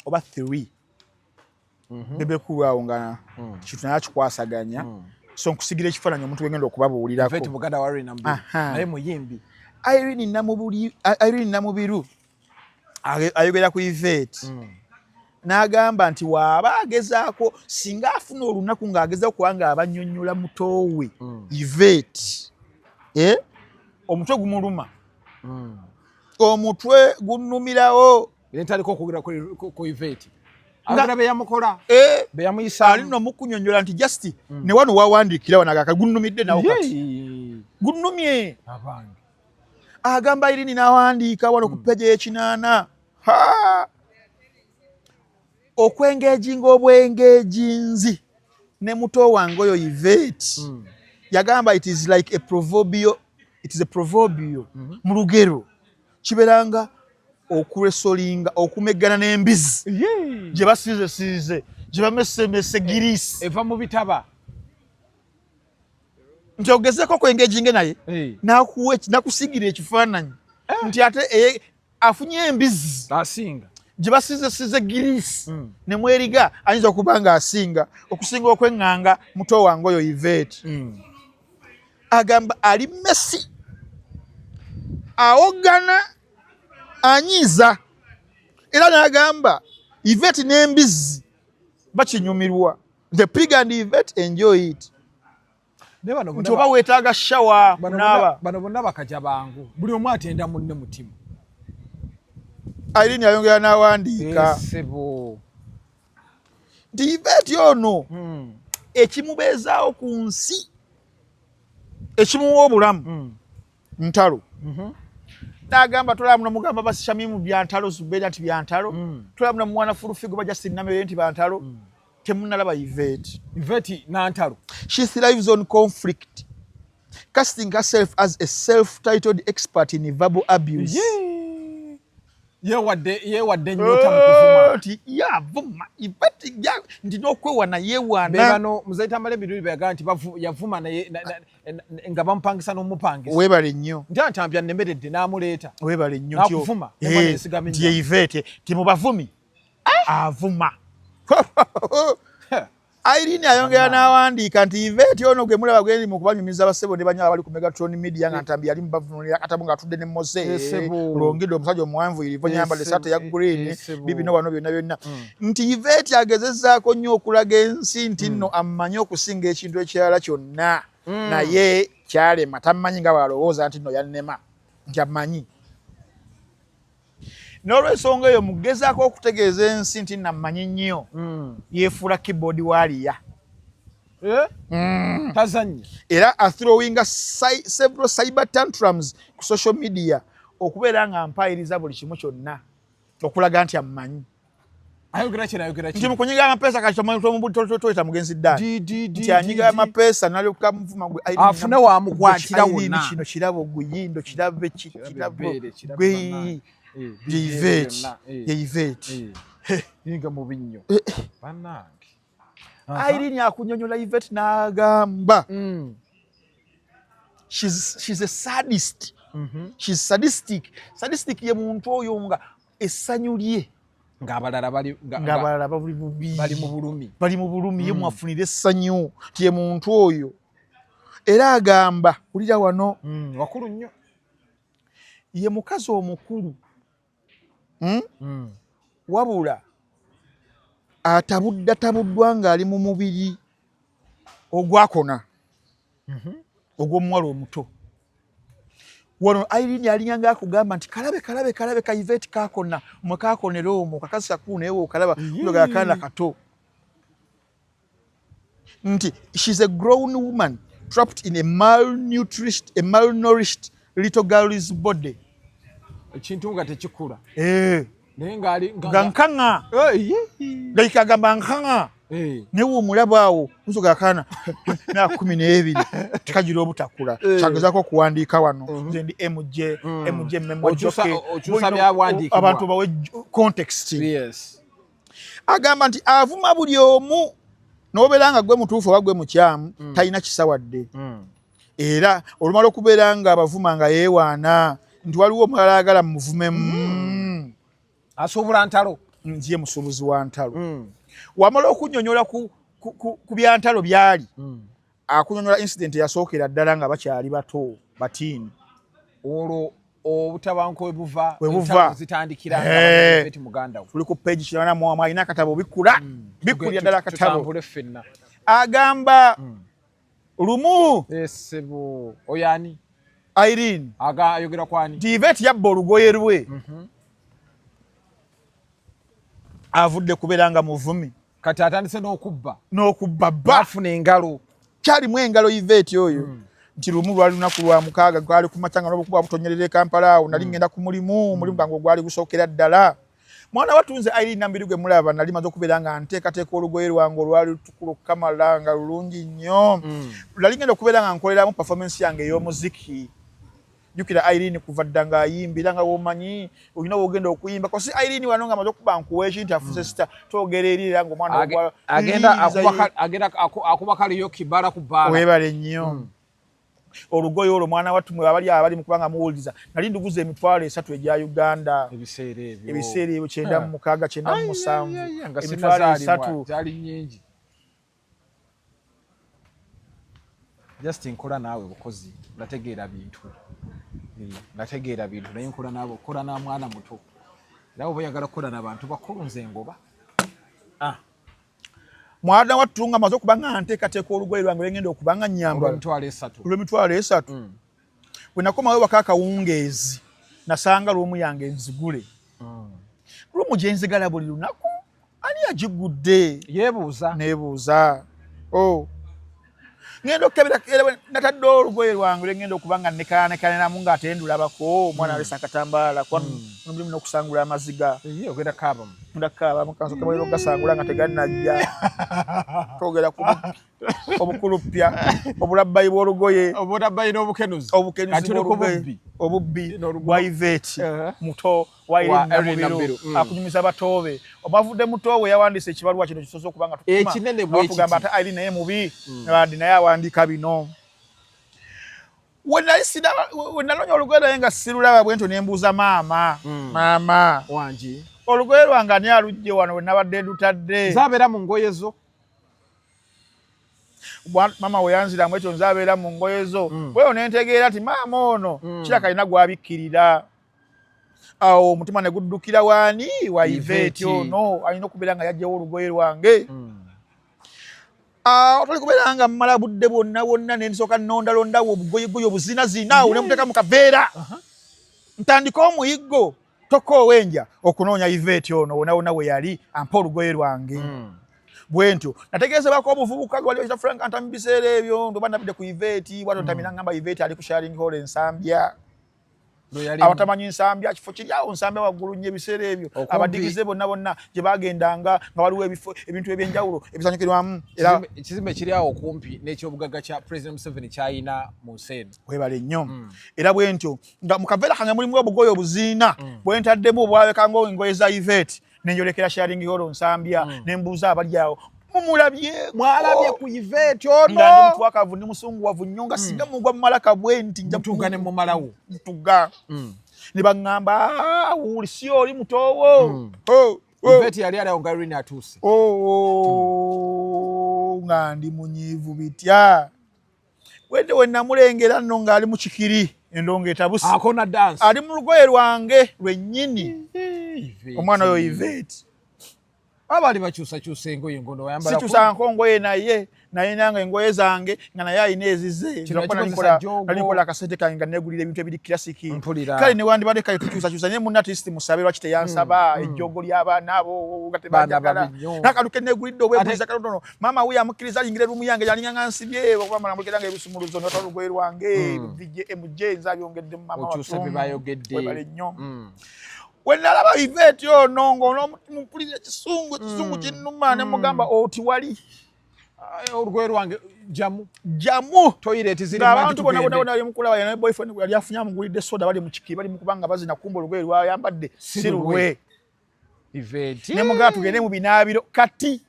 oba 3. Bebe Cool awo nga kintu naye akikwasaganya, so nkusigira ekifaananyi omuntu gwengenda okubabuulirako. Yvette muganda wa Irene Namubiru. Naye muyimbi. Irene Namubuli, Irene Namubiru ayogera ku Yvette n'agamba nti waaba agezaako singa afuna olunaku ng'agezaako kubanga abannyonnyola mutoowe Yvette, eh? Omutwe gumuluma, omutwe gunnumirawo. Nentandika okwogera ku Yvette, ayogera be yamukola, Eh, be yamuyisaamu. Ali nno mukunyonnyola nti just ne wano wawandiikira wano agaka gunnumidde nawo kati gunnumye. Abange. Agamba Irene n'awandiika wano ku page y'ekinaana. Ha! Okwengeejinga obwengeejinzi ne muto wange oyo Yvette, yagamba it is like a proverbial, it is a proverbial, mu lugero kibeeranga okuresolinga, okumeggana n'embizi gye basiizesiize, gye bamesemese girisi. Eva mu bitaba. Nti ogezeeko okwengejinge naye, nakusigira ekifaananyi nti ate afunye embizi asinga. Gye basizesize girisi ne mweriga ayinza okuba nga asinga okusinga okweŋŋanga muto wange oyo Yvette. Agamba ali messy, awogana, anyiiza, era n'agamba Yvette n'embizzi bakinyumirwa. The pig and Yvette enjoy it. Naye bano nti oba weetaaga shower bano kunaaba. Bano bonna bakaja bangu, buli omu atenda munne mutima. Irene ayongera n'awandiika Esebo nti Yvette ono ekimubeezaawo ku nsi, ekimuwa obulamu, ntalo. N'agamba tolaba muno mugamba basishamimu byantalo, Zubeera nti byantalo, tolaba muno mwana Fulufigo ba Justin Namere nti bantalo, temunalaba Yvette. Yvette nantalo. She thrives on conflict, casting herself as a self-titled expert in verbal abuse. Yewadde, yewadde ennyota mu kuvuma. Nti yavuma Yvette nti n'okwewana yeewaana. Bebano muzaitambala ebiruli byagaa nti yavuma naye nga bamupangisa n'omupangisa. Weebale nnyo. Nti antambya nnemeredde n'amuleeta. Weebale nnyo. N'akuvuma. Nti ye Yvette ti mu bavumi avuma. Irene ayongera n'awandiika nti Yvette ono gwe mulaba gwe mu kubanyumiza abasebo ne banyala bali ku Megatron Media nga Ntambi yali mubavunulira akatabo ng'atudde ne Mose Longidde omusajja omuwanvu irivo nyambadde essaati eya green bibino wano byonna byonna, nti Yvette agezezzaako nnyo okulaga ensi nti nno ammanyi okusinga ekintu ekirala kyonna, naye kyalema, tammanyi nga bw'alowooza nti nno yannema nti ammanyi. N'olwensonga eyo mugezaako okutegeeza ensi nti nammanyi nnyo, yeefuula keyboard warrior. Tazannya. Era athrowinga several cyber tantrums ku social media okubeera nga mpayiriza buli kimu kyonna okulaga nti ammanyi. Ayogera kino, ayogera nti mukunyiga amapeesa kati toyita mugenzi ddani nti anyiga amapeesa nalyoka muvuma gwe afune wamukwatira wonna. Kino kirabo guyindo kirabe kirabo gwe ye Yvette, ye Yvette. Yinga mubi nnyo bannange. Irene akunyonyola Yvette n'agamba she's a sadist. She's sadistic. Sadistic ye muntu oyo nga essanyu lye ng'abalala bali ng'abalala bali bubi, bali mu bulumi, bali mu bulumi, ye mwafunira essanyu ti ye muntu oyo. Era agamba wulira wano, wakulu nnyo, ye mukazi omukulu, wabula atabudda tabuddwa ng'ali mu mubiri ogwakona ogw'omuwala omuto. Wano Irene alinga akugamba nti kalabe kalabe kalabe ka Yvette kakona mwe kakonera omwo kakazi kakulu naye wokalaba uloga akaana kato, nti she's a grown woman trapped in a malnourished little girl's body. Ekintu nga tekikula naye nga nkaŋa gaikagamba nkaŋa naye womulaba awo nsoga akaana myaka 12 tekagira obutakula. Kyagezaako okuwandiika wano nze ndi MJ MJ abantu bawe context. Agamba nti avuma buli omu n'obeera nga gwe mutuufu oba gwe mukyamu, talina kisa wadde. Era olumala okubeera nga abavuma nga yeewaana nti waliwo omulala ayagala muvumemu. Asuubula ntalo. Nti ye musuubuzi wa ntalo. Wamala okunyonyola ku byantalo byali, akunyonyola incident eyasookera ddala nga bakyali bato batiini. Olwo obutabanko webuva, webuva zitandikira nga muganda we. Tuli ku page 81, alina akatabo bikkula bikkulira ddala akatabo. Agamba lumu esebo oyani Irene ayogera kwani nti Yvette yabba olugoye lwe, avudde kubeera nga muvumi, kati atandise n'okubba, n'okubba bba afuna engalo kyalimu engalo Yvette oyo. Nti lumu lwali lunaku lwa mukaaga, gwali ku makya nga n'obukuba butonyerera e Kampala awo, nali ngenda ku mulimu, omulimu gwange ogwali gusookera ddala. Mwana watunze Irene Nambiri gwe mulaba, nali maze okubeera nga nteekateeka olugoye lwange olwali lutukula okukamala nga lulungi nnyo. Nali ngenda okubeera nga nkoleramu performance yange ey'omuziki. Jjukira Irene kuva dda ng'ayimbira nga bw'omanyi olina w'ogenda okuyimba. Kosi Irene wano nga amaze okuba nkuwa ekintu afuuse star, twogera eri era ng'omwana agenda akuba kaliyo kibala ku bbaala. Weebale nnyo. Olugoye olwo, mwana wattu, mwe abali abali mu kubanga muwuliriza, nali nduguza 300,000 egya Uganda. Ebiseera ebyo. Ebiseera ebyo 96, 97. Nga emitwalo sinnazaalibwa, esatu. Gyali nyingi. Just nkola naawe bukozi, nategeera bintu. Nategeera bintu, naye nkola naawe, okola na mwana muto, era oba oyagala kukola n'abantu bakulu, nze ngoba. Mwana wattu, nga maze okuba nga nteekateeka olugoye lwange lwengenda okuba nga nyambala olw'emitwalo 3. Olw'emitwalo 3. Bwe nakomawo waka akawungeezi, nasanga room yange nzigule, room gye nzigala buli lunaku. Ani agigudde? Yeebuuza. Neebuuza. Oh. Ngenda okukebera era bwe natadde olugoye lwange lwengenda okuba nga nekanekaneramu, ng'ate ndulabako omwana alesa akatambaala mulimu n'okusangula amaziga. Ye ogenda kaabamu. Ndakaaba mukanso kabalira ogasangula nga tegannajja. Twogera ku bubbi, obukulupya, obulabbayi bw'olugoye. Obulabbayi n'obukenuzi. Obukenuzi Kati tuli ku bw'olugoye. bubbi. Obubbi N'olugoye. bwa Iveti muto wa Wa Irene Irene Namubiru. Namubiru. Akunyumiza batoobe obavudde mutoowe yawandiise ekibaluwa kino kisoose okuba nga tukuma. Ekinene bwe Batugamba kiti. ate Irene naye mubi bandi, naye awandiika bino. We nali we naloonya olugoye naye nga sirulaba, bwe ntyo ne mbuuza maama, "Maama, wangi. olugoye lwange ani alujje wano we nabadde ndutadde?" Zabeera mu ngoye zo. Maama we yanziramu ekyo, nzabeera mu ngoye zo. Bweyo nentegeera nti maama ono kiraka alina gwabikkirira. Awo omutima ne guddukira waani? Wa Iveti Iveti. ono alina okubeera nga yajjawo olugoye lwange. Awo toli kubeera nga mmala budde bwonna bwonna, ne nsooka nnondalondawo obugoyegoye obuzinazina awo ne muteeka mu kaveera, ntandike omuyiggo tokoowenja okunoonya Iveti ono wonna wonna we yali ampa olugoye lwange. Bwe ntyo nategeezebwako omuvubuka gwali oyita Frank Anta mu biseera ebyo, ndoba nabidde ku Iveti bwatyo. Ntamira ngamba Iveti ali ku Sharing Hall Ensambya. Abatamanyi Nsambya, kifo kiri awo Nsambya waggulu nnyo. Ebiseera ebyo abadigize bonna bonna gye bagendanga, nga waliwo ebifo, ebintu ebyenjawulo ebisanyukirwamu era. Ekizimbe kiri awo okumpi n'ekyobugagga kya President Museveni kyayina mu nsi eno. Webale nnyo. Era bwe ntyo nga mu kaveera kange mulimu obugoye obuziina bwe ntaddemu obwabeka nga engoye za Iveti, nenjolekera Sharing Hall Nsambya, nembuuza abali awo, "Mumulabye?" Mwalabye ku Iveti ono? Nga ndi mutwakavu, ndi musunguwavu nnyo, nga singa mugwa mumalaka bwe nti nja Mutuga ne mumalawo. Mutuga. Ne baŋŋamba, "Ah, wuuli si oli mutoowo." Oh, oh. Iveti yali ali awo nga Irene atuuse. Oh, nga ndi munyiivu bitya! Wedde we namulengera nno ng'ali mu kikiri, endongo etabuse. Akona dance. Ali mu lugoye lwange lwennyini. Omwana oyo Iveti. Abaali bakyusakyusa engoye, ngono wayambala. Sikyusanko ngoye, naye nayinanga engoye zange nga naye alina ezize. Kino Nkola kikozesa jjoogo. Nali nkola akasente kange nga negulira ebintu ebiri classic. Mpulira. Kale newandibadde kale tukyusakyusa, naye munna artist musabe, lwaki teyansaba? Ejjoogo ly'abaana abo nga Baana tebanjagala. babi nnyo. N'akantu ke negulidde obweguliza katono, maama wuyo amukkiriza ayingira e room yange yalinga nga nsibye okuba malamulekera nga ebisumuluzo nota olugoye lwange VJ MJ nze abyongedde mu mama. Okyusa wattu. bye bayogedde. Webale nnyo. We nalaba Iveti ono ng'onompulira ekisungu, ekisungu kinnuma, ne mugamba oti wali Olugoye lwange jamu. Jamu. Toilet ziri. Ng'abantu bonna bonna bonna bali mukulaba yana boyfriend gwe yali afunye amugulidde soda, bali mu kiki, bali mu kubanga bazina, kumba olugoye lwayambadde si lulwe. Iveti. Ne mugamba tugende mu binaabiro kati.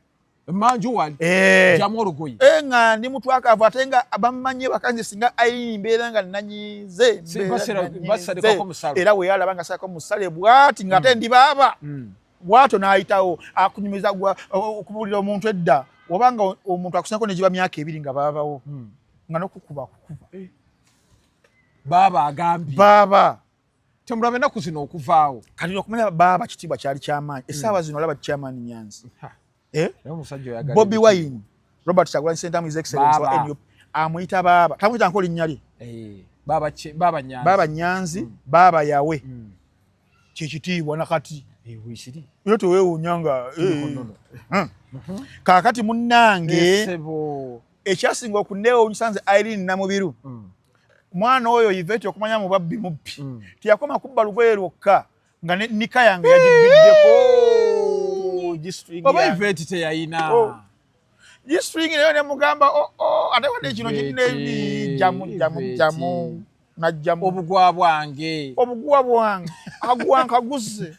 Manju wali. Eh. Jamu olugoye. Eh, nga ndi mutwakavu ate nga bammanyi bakanze, singa Irene mbeera nga nanyize. Si- Mbeera nanyize. Basalikako musalo. Era we yalaba nga salako musale bwati, nga ate ndi baaba bwatyo n'ayitawo akunyumiza okubuulira omuntu edda, obanga omuntu akusinako negiba myaka 2 nga baabawo, nga nokukuba kukuba. Baaba agambye. Baaba. Temulaba ennaku zino okuvaawo. Kati okumanya baaba kitiibwa kyali kyamaanyi. Essaawa zino olaba chairman Nyanzi. Eh? Naye omusajja oyagala Bobi ebitiibwa. Wine, Robert Kyagulanyi Ssentamu, His Excellence wa Baaba. NUP, amuyita baaba, tamuyita nko linnya lye. Eh, baaba baaba Nyanzi. Baaba Nyanzi, baaba yawe kyekitiibwa nakati. Eh, weekiri. Era teweewuunya nga Tuliko nnono. Kaakati munnange, Essebo. Ekyasinga okuneewuunyisa nze Irene Namubiru, mwana oyo Iveti, okumanya mu babbi mubbi, teyakoma kubba lugoye lwokka, nga ne nika yange yagibiddeko, G-string Oba yange. Iveti teyayina. Oh. G-string nayo nemugamba, "Oh, oh, ate wadde kino Iveti, kinne jamu jamu Iveti. jamu najjamu Obugwa bwange. Obuguwa bwange aguwa nkaguze."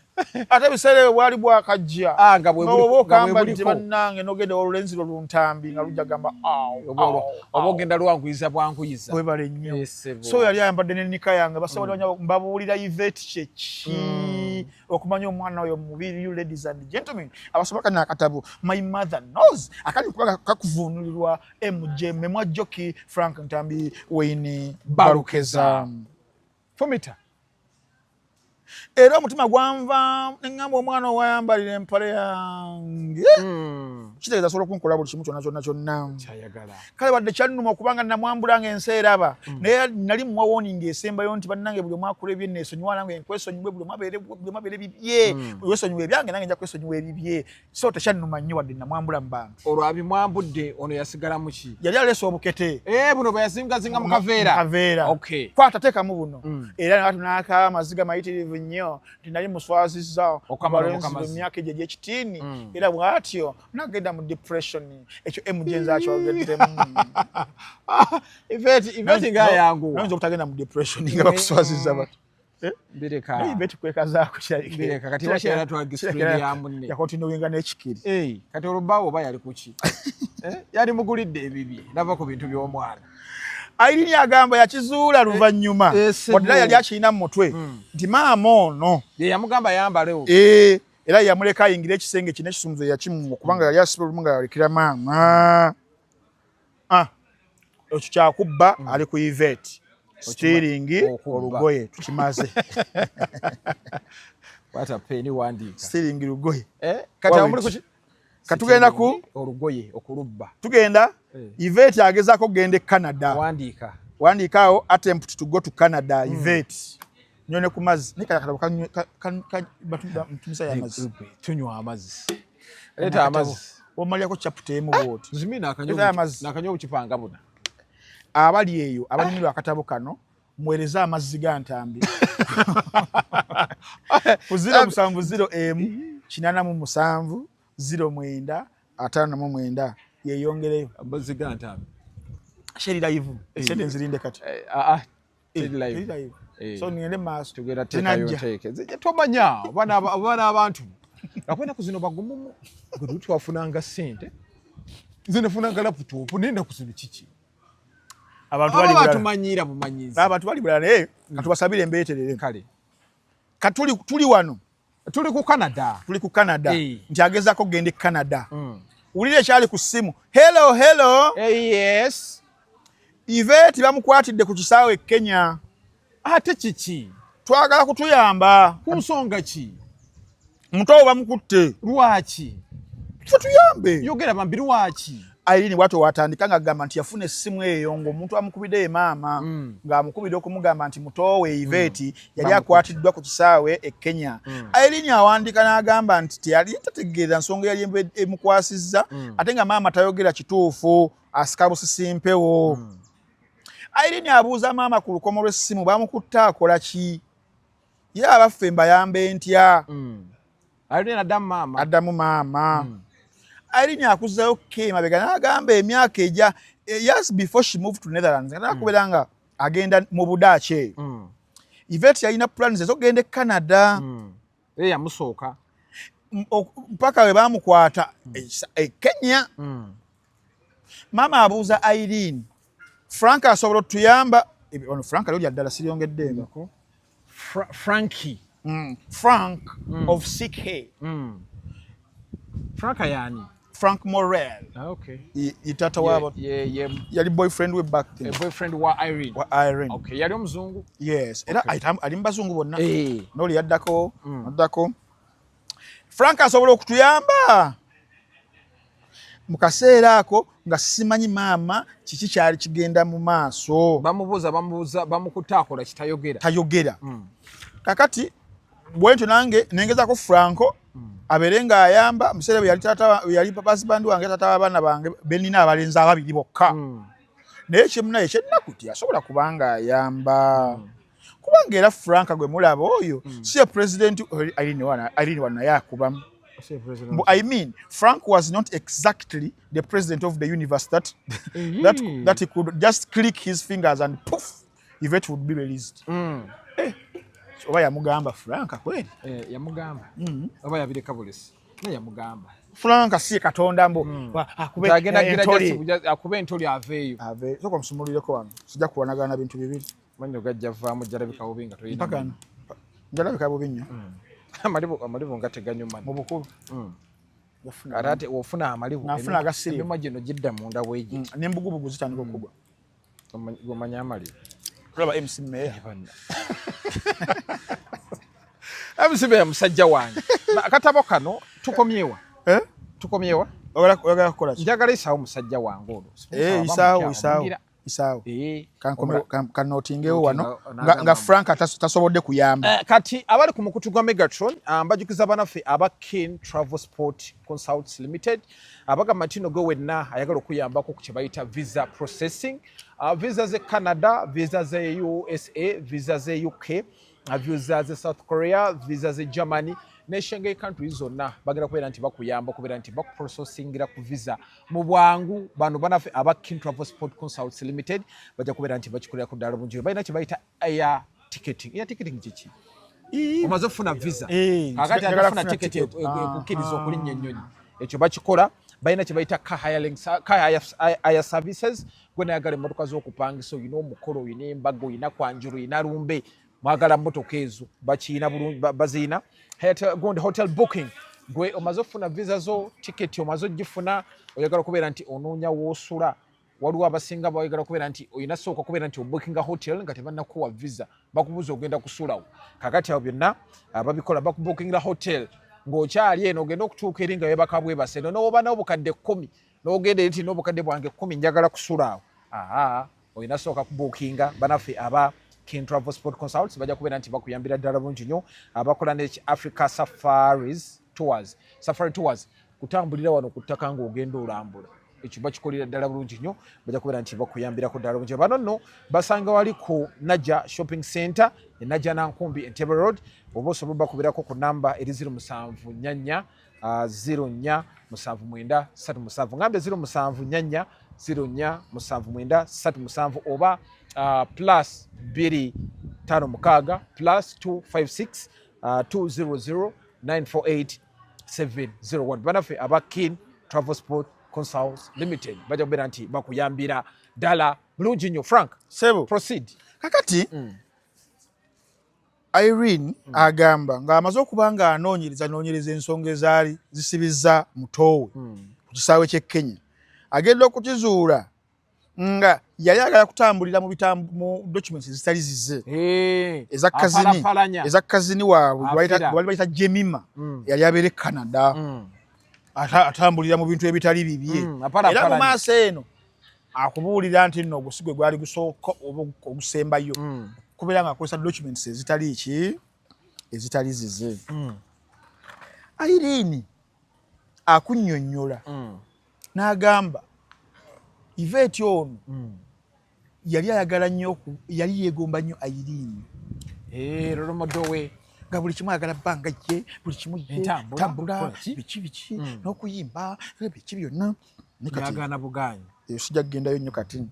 Ate ebiseera ebyo bwali bwakajja. Ah, nga bwe Nga oba nga bwe okambadde buliko. bannange n'ogenda olulenzi lwo luntambi nga lujja gamba awo Oba oba ogenda lwanguyiza bwanguyiza. Webale nnyo. Eh, ssebo. So yali ayambadde n'ennika yange basobola mbabuulira Yvette kyeki okumanya omwana oyo mubiri. You ladies and gentlemen abasoma kano akatabo My Mother Knows akali kuba kakuvuunulirwa MJ Memwa Joki Frank Ntambi Wayne Balukeza. Fumita. Era omutima gwanva neŋŋamba omwana owayambalira empale yange kitegeeza asobola okunkola buli kimu kyonna kyonna kyonna. Kyayagala. Kale wadde kyannuma okubanga namwambula nga ensi eraba, naye nali muwa warning esembayo nti bannange buli omu akola ebye neesonyiwa, nange nkwesonyiwe, buli omu abeere bibye, wesonyiwa ebyange nange nja kwesonyiwa ebibye. So tekyannuma nnyo wadde namwambula mu bantu. Olwo abimwambudde ono yasigala mu ki? Yali aleese obukete. Eh, buno bwe yazingazinga mu kaveera. Mu kaveera. Okay. Kwata teekamu buno. Era natu n'akaaba amaziga mayitirivu nnyo nti nali muswazizza Okamala abalenzi obukamazi. emyaka egyo egy'ekitiini, era bw'atyo nagenda mu depression. Ekyo MJ nze akyogeddemu. Yvette nga ayanguwa. Noyinza obutagenda mu depression nga bakuswaziza bato. Mbireka. Naye Yvette kwekazaako kirabika. Mbireka, kati lwaki yali atwala girlfriend ya munne? Yakontinuinga n'ekikiri. Eh, kati olubaawo oba yali kuki? Eh, yali mugulidde ebibye. Nava ku bintu by'omwana. Irene agamba yakizuula luvannyuma. Eh, ssebo. Wadde era yali akirina mu mutwe nti maama ono Ye yamugamba yambalewo. Eh, era yamuleka ayingire ekisenge kino ekisumuluzo yakimuwa kubanga yali asiba olumu nga yalekera maama. Ah, ekyo kyakubba ali ku Yvette. Stealing Okubba. olugoye tukimaze. Kwata peni wandiika. Stealing lugoye. Eh, kati awo muli Wawit. kuki? Katugenda ku olugoye okulubba. Tugenda Eh. Yvette agezaako okugenda e Canada. Wandiika. Wandiika awo attempt to go to Canada Yvette. Nyone ku mazzi. Naye kale akatabo ntumisa y'amazzi. Tunywa amazzi. Leeta amazzi. Omalirako chapter emu bw'oti. Nzimi Leeta amazzi. nakanywa obukipanga buna. Abali eyo abanyumirwa akatabo kano muweereze amazzi ga Ntambi ku 070 87 09 59 yeeyongereyo. Amazzi ga Ntambi. Sheri live sente nzirinde kati. Eh, ah, ah. Eh, Teri live. teri live. Eh. So ngende mu maaso. Tugenda teekayo Zinajja. nteeke. Zijja tomanya oba n'abantu. Akuba ennaku zino bagumumu. Gwe luli twafunanga ssente. Nze nafunanga laptop naye ennaku zino kiki? Abantu Aba bali bulala. batumanyiira bumanyizi. Abantu bali bulala naye katubasabire embeeterere. Kale. Katuli tuli wano. Tuli ku Canada. Tuli ku Canada. Eh. Nti agezaako okugenda e Canada. Wulira ekyali ku ssimu. Hello, hello. Eh, yes. Yvette bamukwatidde ku kisaawe e Kenya. Ate kiki? Twagala kutuyamba. Ku nsonga ki? Muto bamukutte. Lwaki? Ffe tuyambe. Yogera bambi lwaki? Irene bw'atyo watandika ng'agamba nti yafuna essimu eyo ng'omuntu amukubidde ye maama ng'amukubidde okumugamba nti muto we Yvette yali akwatiddwa ku kisaawe e Kenya. Irene awandiika n'agamba nti teyali tategeera nsonga yali emukwasizza ate nga maama tayogera kituufu asika busisi mpewo. Irene abuuza maama ku lukomo lw'essimu bamukutte akola ki? Ye abaffe mbayambe ntya? Irene addamu maama. Addamu maama. Irene akuzzayo ke emabega n'agamba emyaka ejja years before she moved to Netherlands nga nakubeera nga agenda mu Budaaki eyo. Yvette yalina plans ez'okugenda e Canada. Ye yamusooka. Mpaka we baamukwata e Kenya. Maama abuuza Irene, Frank asobola otuyamba? Ono Frank ali ddala siryongeddeemu. Frankie. Frank of CK. Frank yani? Frank Morel. Ah, okay. Ye taata waabo. Ye Yali boyfriend we back then. Boyfriend wa Irene. Wa Irene. Okay, yali omuzungu. Yes. Era ali mu bazungu bonna. Eh. N'oli yaddako, addako. Frank asobola okutuyamba? Mu kaseera ako nga simanyi maama kiki kyali kigenda mu maaso. Bamubuuza bamukutte akola kitayogera. Tayogera. Kakati bwentyo nange nengezaako Franco abeere ng'ayamba museera bwe yali taata yali husband wange taata w'abaana bange bennina abalenzi ababiri bokka. Naye kyemunaye ekyennaku teyasobola kubanga ayamba. Kubanga era Frank gwe mulaba oyo si ye president Irene wana naye akubamu. I mean, Frank was not exactly the president of the universe that that he could just click his fingers and poof, Yvette would be released. Eh. Oba yamugamba Franka kweli? Eh, yamugamba oba yabireka bulesi naye yamugamba. Franka si Katonda mbu akube agenda gira entoli. Akube entoli aveeyo. Ave sooka omusumulireko wano, sijja kuwanagana bintu bibiri. Mannyo gajja vaamu, jalabika bubi nga toyina. Mpaka no njalabika bubi nnyo. Amalibu nga teganyuma. Mu bukulu. Ate ate ofuna amalibu Nafuna agasiriivu. Emimwa gino gidda munda bwegi. N'embugubugu zitandika okugwa. Gomanya amalibu. Tulaba MC Meya. MC Meya musajja wange. Akatabo kano tukomyewa? Eh? Tukomyewa? Oyagala kukola ki? Njagala isaawo musajja wange olwo. Eh, isaawo, isaawo, isaawo. Eh, Kanootingewo wano nga Frank tasobodde kuyamba. Kati abali ku mukutu gwa Megatron, mbajukiza banaffe aba Kin Travel Sport Consults Limited abagamba nti no gwe wenna ayagala okuyambako ku kye bayita visa processing, visa ze Canada, visa ze USA, visa ze UK, visa ze South Korea, visa ze Germany ne Schengen countries zonna, bagenda kubeera nti bakuyamba okubeera nti bakuprocessingira ku visa mu bwangu. Bano banaffe aba Kin Travel Sport Consults Limited bajja kubeera nti bakikolera ddala bulungi. Balina kye bayita air ticketing. Air ticketing kiki? Omaze okufuna visa, kakati ate njagala ofuna kufuna ticket ticket. ekukkiriza okulinnya ennyonyi, ekyo bakikola. Balina kye bayita car hiring, car hire services. Gwe nayagala emmotoka z'okupangisa, oyina omukolo, oyina embaga, oyina kwanjula, oyina lumbe, mwagala mmotoka ezo, bakiyina bulungi, baziyina. Gundi hotel booking, gwe omaze okufuna visa zo, tiketi omaze ogifuna, oyagala okubeera nti onoonya woosula. Waliwo abasinga bayagala kubeera nti olina sooka kubeera nti obookinga hotel nga tebannakuwa visa, bakubuuza ogenda kusulawo. Kakati abo byonna babikola, bakubookingira hotel ng'okyali eno, ogenda okutuuka eri nga webaka bwebase eno, n'oba n'obukadde 10 n'ogenda eri nti n'obukadde bwange 10 njagala kusula awo. Aa, olina sooka kubookinga. Banaffe aba King Travel Sport Consults bajja kubeera nti bakuyambira ddala bulungi nnyo. Abakola ne Africa Safaris Tours, Safari Tours, kutambulira wano ku ttaka ng'ogenda olambula, ekyo bakikolera ddala bulungi nnyo. Bajja kubeera nti bakuyambirako ddala bulungi. Bano nno basanga wali ku Najja Shopping Center e Najja Nankumbi, Entebbe Road, oba osobola bakubirako ku namba eri 0744 04 79 37. Ngambe 0744 04 79 37, oba +256 +256 200 948 701. Banaffe aba Kin Travel Sport Consults Limited bajja kubeera nti bakuyambira ddala bulungi nnyo. Frank. Sebo. Proceed. Kakati Irene agamba ng'amaze okuba nga anoonyereza noonyereza ensonga ezaali zisibizza mutoowe ku kisaawe ky'e Kenya, agenda okukizuula nga yali ayagala kutambulira mu documents ezitali zize, eza cousin, Apalapalanya. eza cousin waabwe Afira. gwe bali bayita Jemima, yali abeera e Canada. Atambulira mu bintu ebitali bibye. Apalapalanya. Era mu maaso eno akubuulira nti nno ogwo si gwe gwali gusooka oba ogusembayo kubeera ng'akozesa documents ezitali ki, ezitali zize. Irene akunnyonnyola n'agamba Yvette ono yali ayagala nnyo yali yeegomba nnyo Irene. Eh, role model we. Nga buli kimu ayagala bbanga ye, buli kimu ye. Entambula, Tambula, kola ki? biki biki, n'okuyimba, biki byonna. Ne kati Yagaana bugaanyi. Eyo sijja kugendayo nnyo. Kati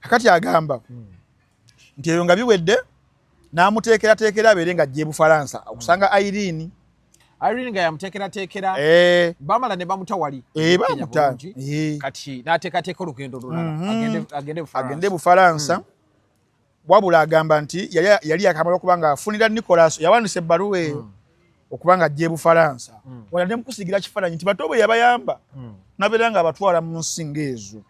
kakati agamba nti ebyo nga biwedde, n'amuteekerateekera abeere nga ajja e Bufalansa okusanga Irene. Irene nga yamuteekerateekera. Eh, bamala ne bamuta wali. Eh, Kenya bamuta. bulungi. Eh. Kati n'ateekateeka olugendo olulala agende Bufalansa. Agende Bufalansa. Wabula agamba nti yali yakamala okuba nga afunira Nicolas, yawandiisa ebbaluwa eyo okuba nga ajja e Bufalansa. Wala ne mukusigira kifaananyi nti bato bwe yabayamba nabeera nga abatwala mu nsi ng'ezo.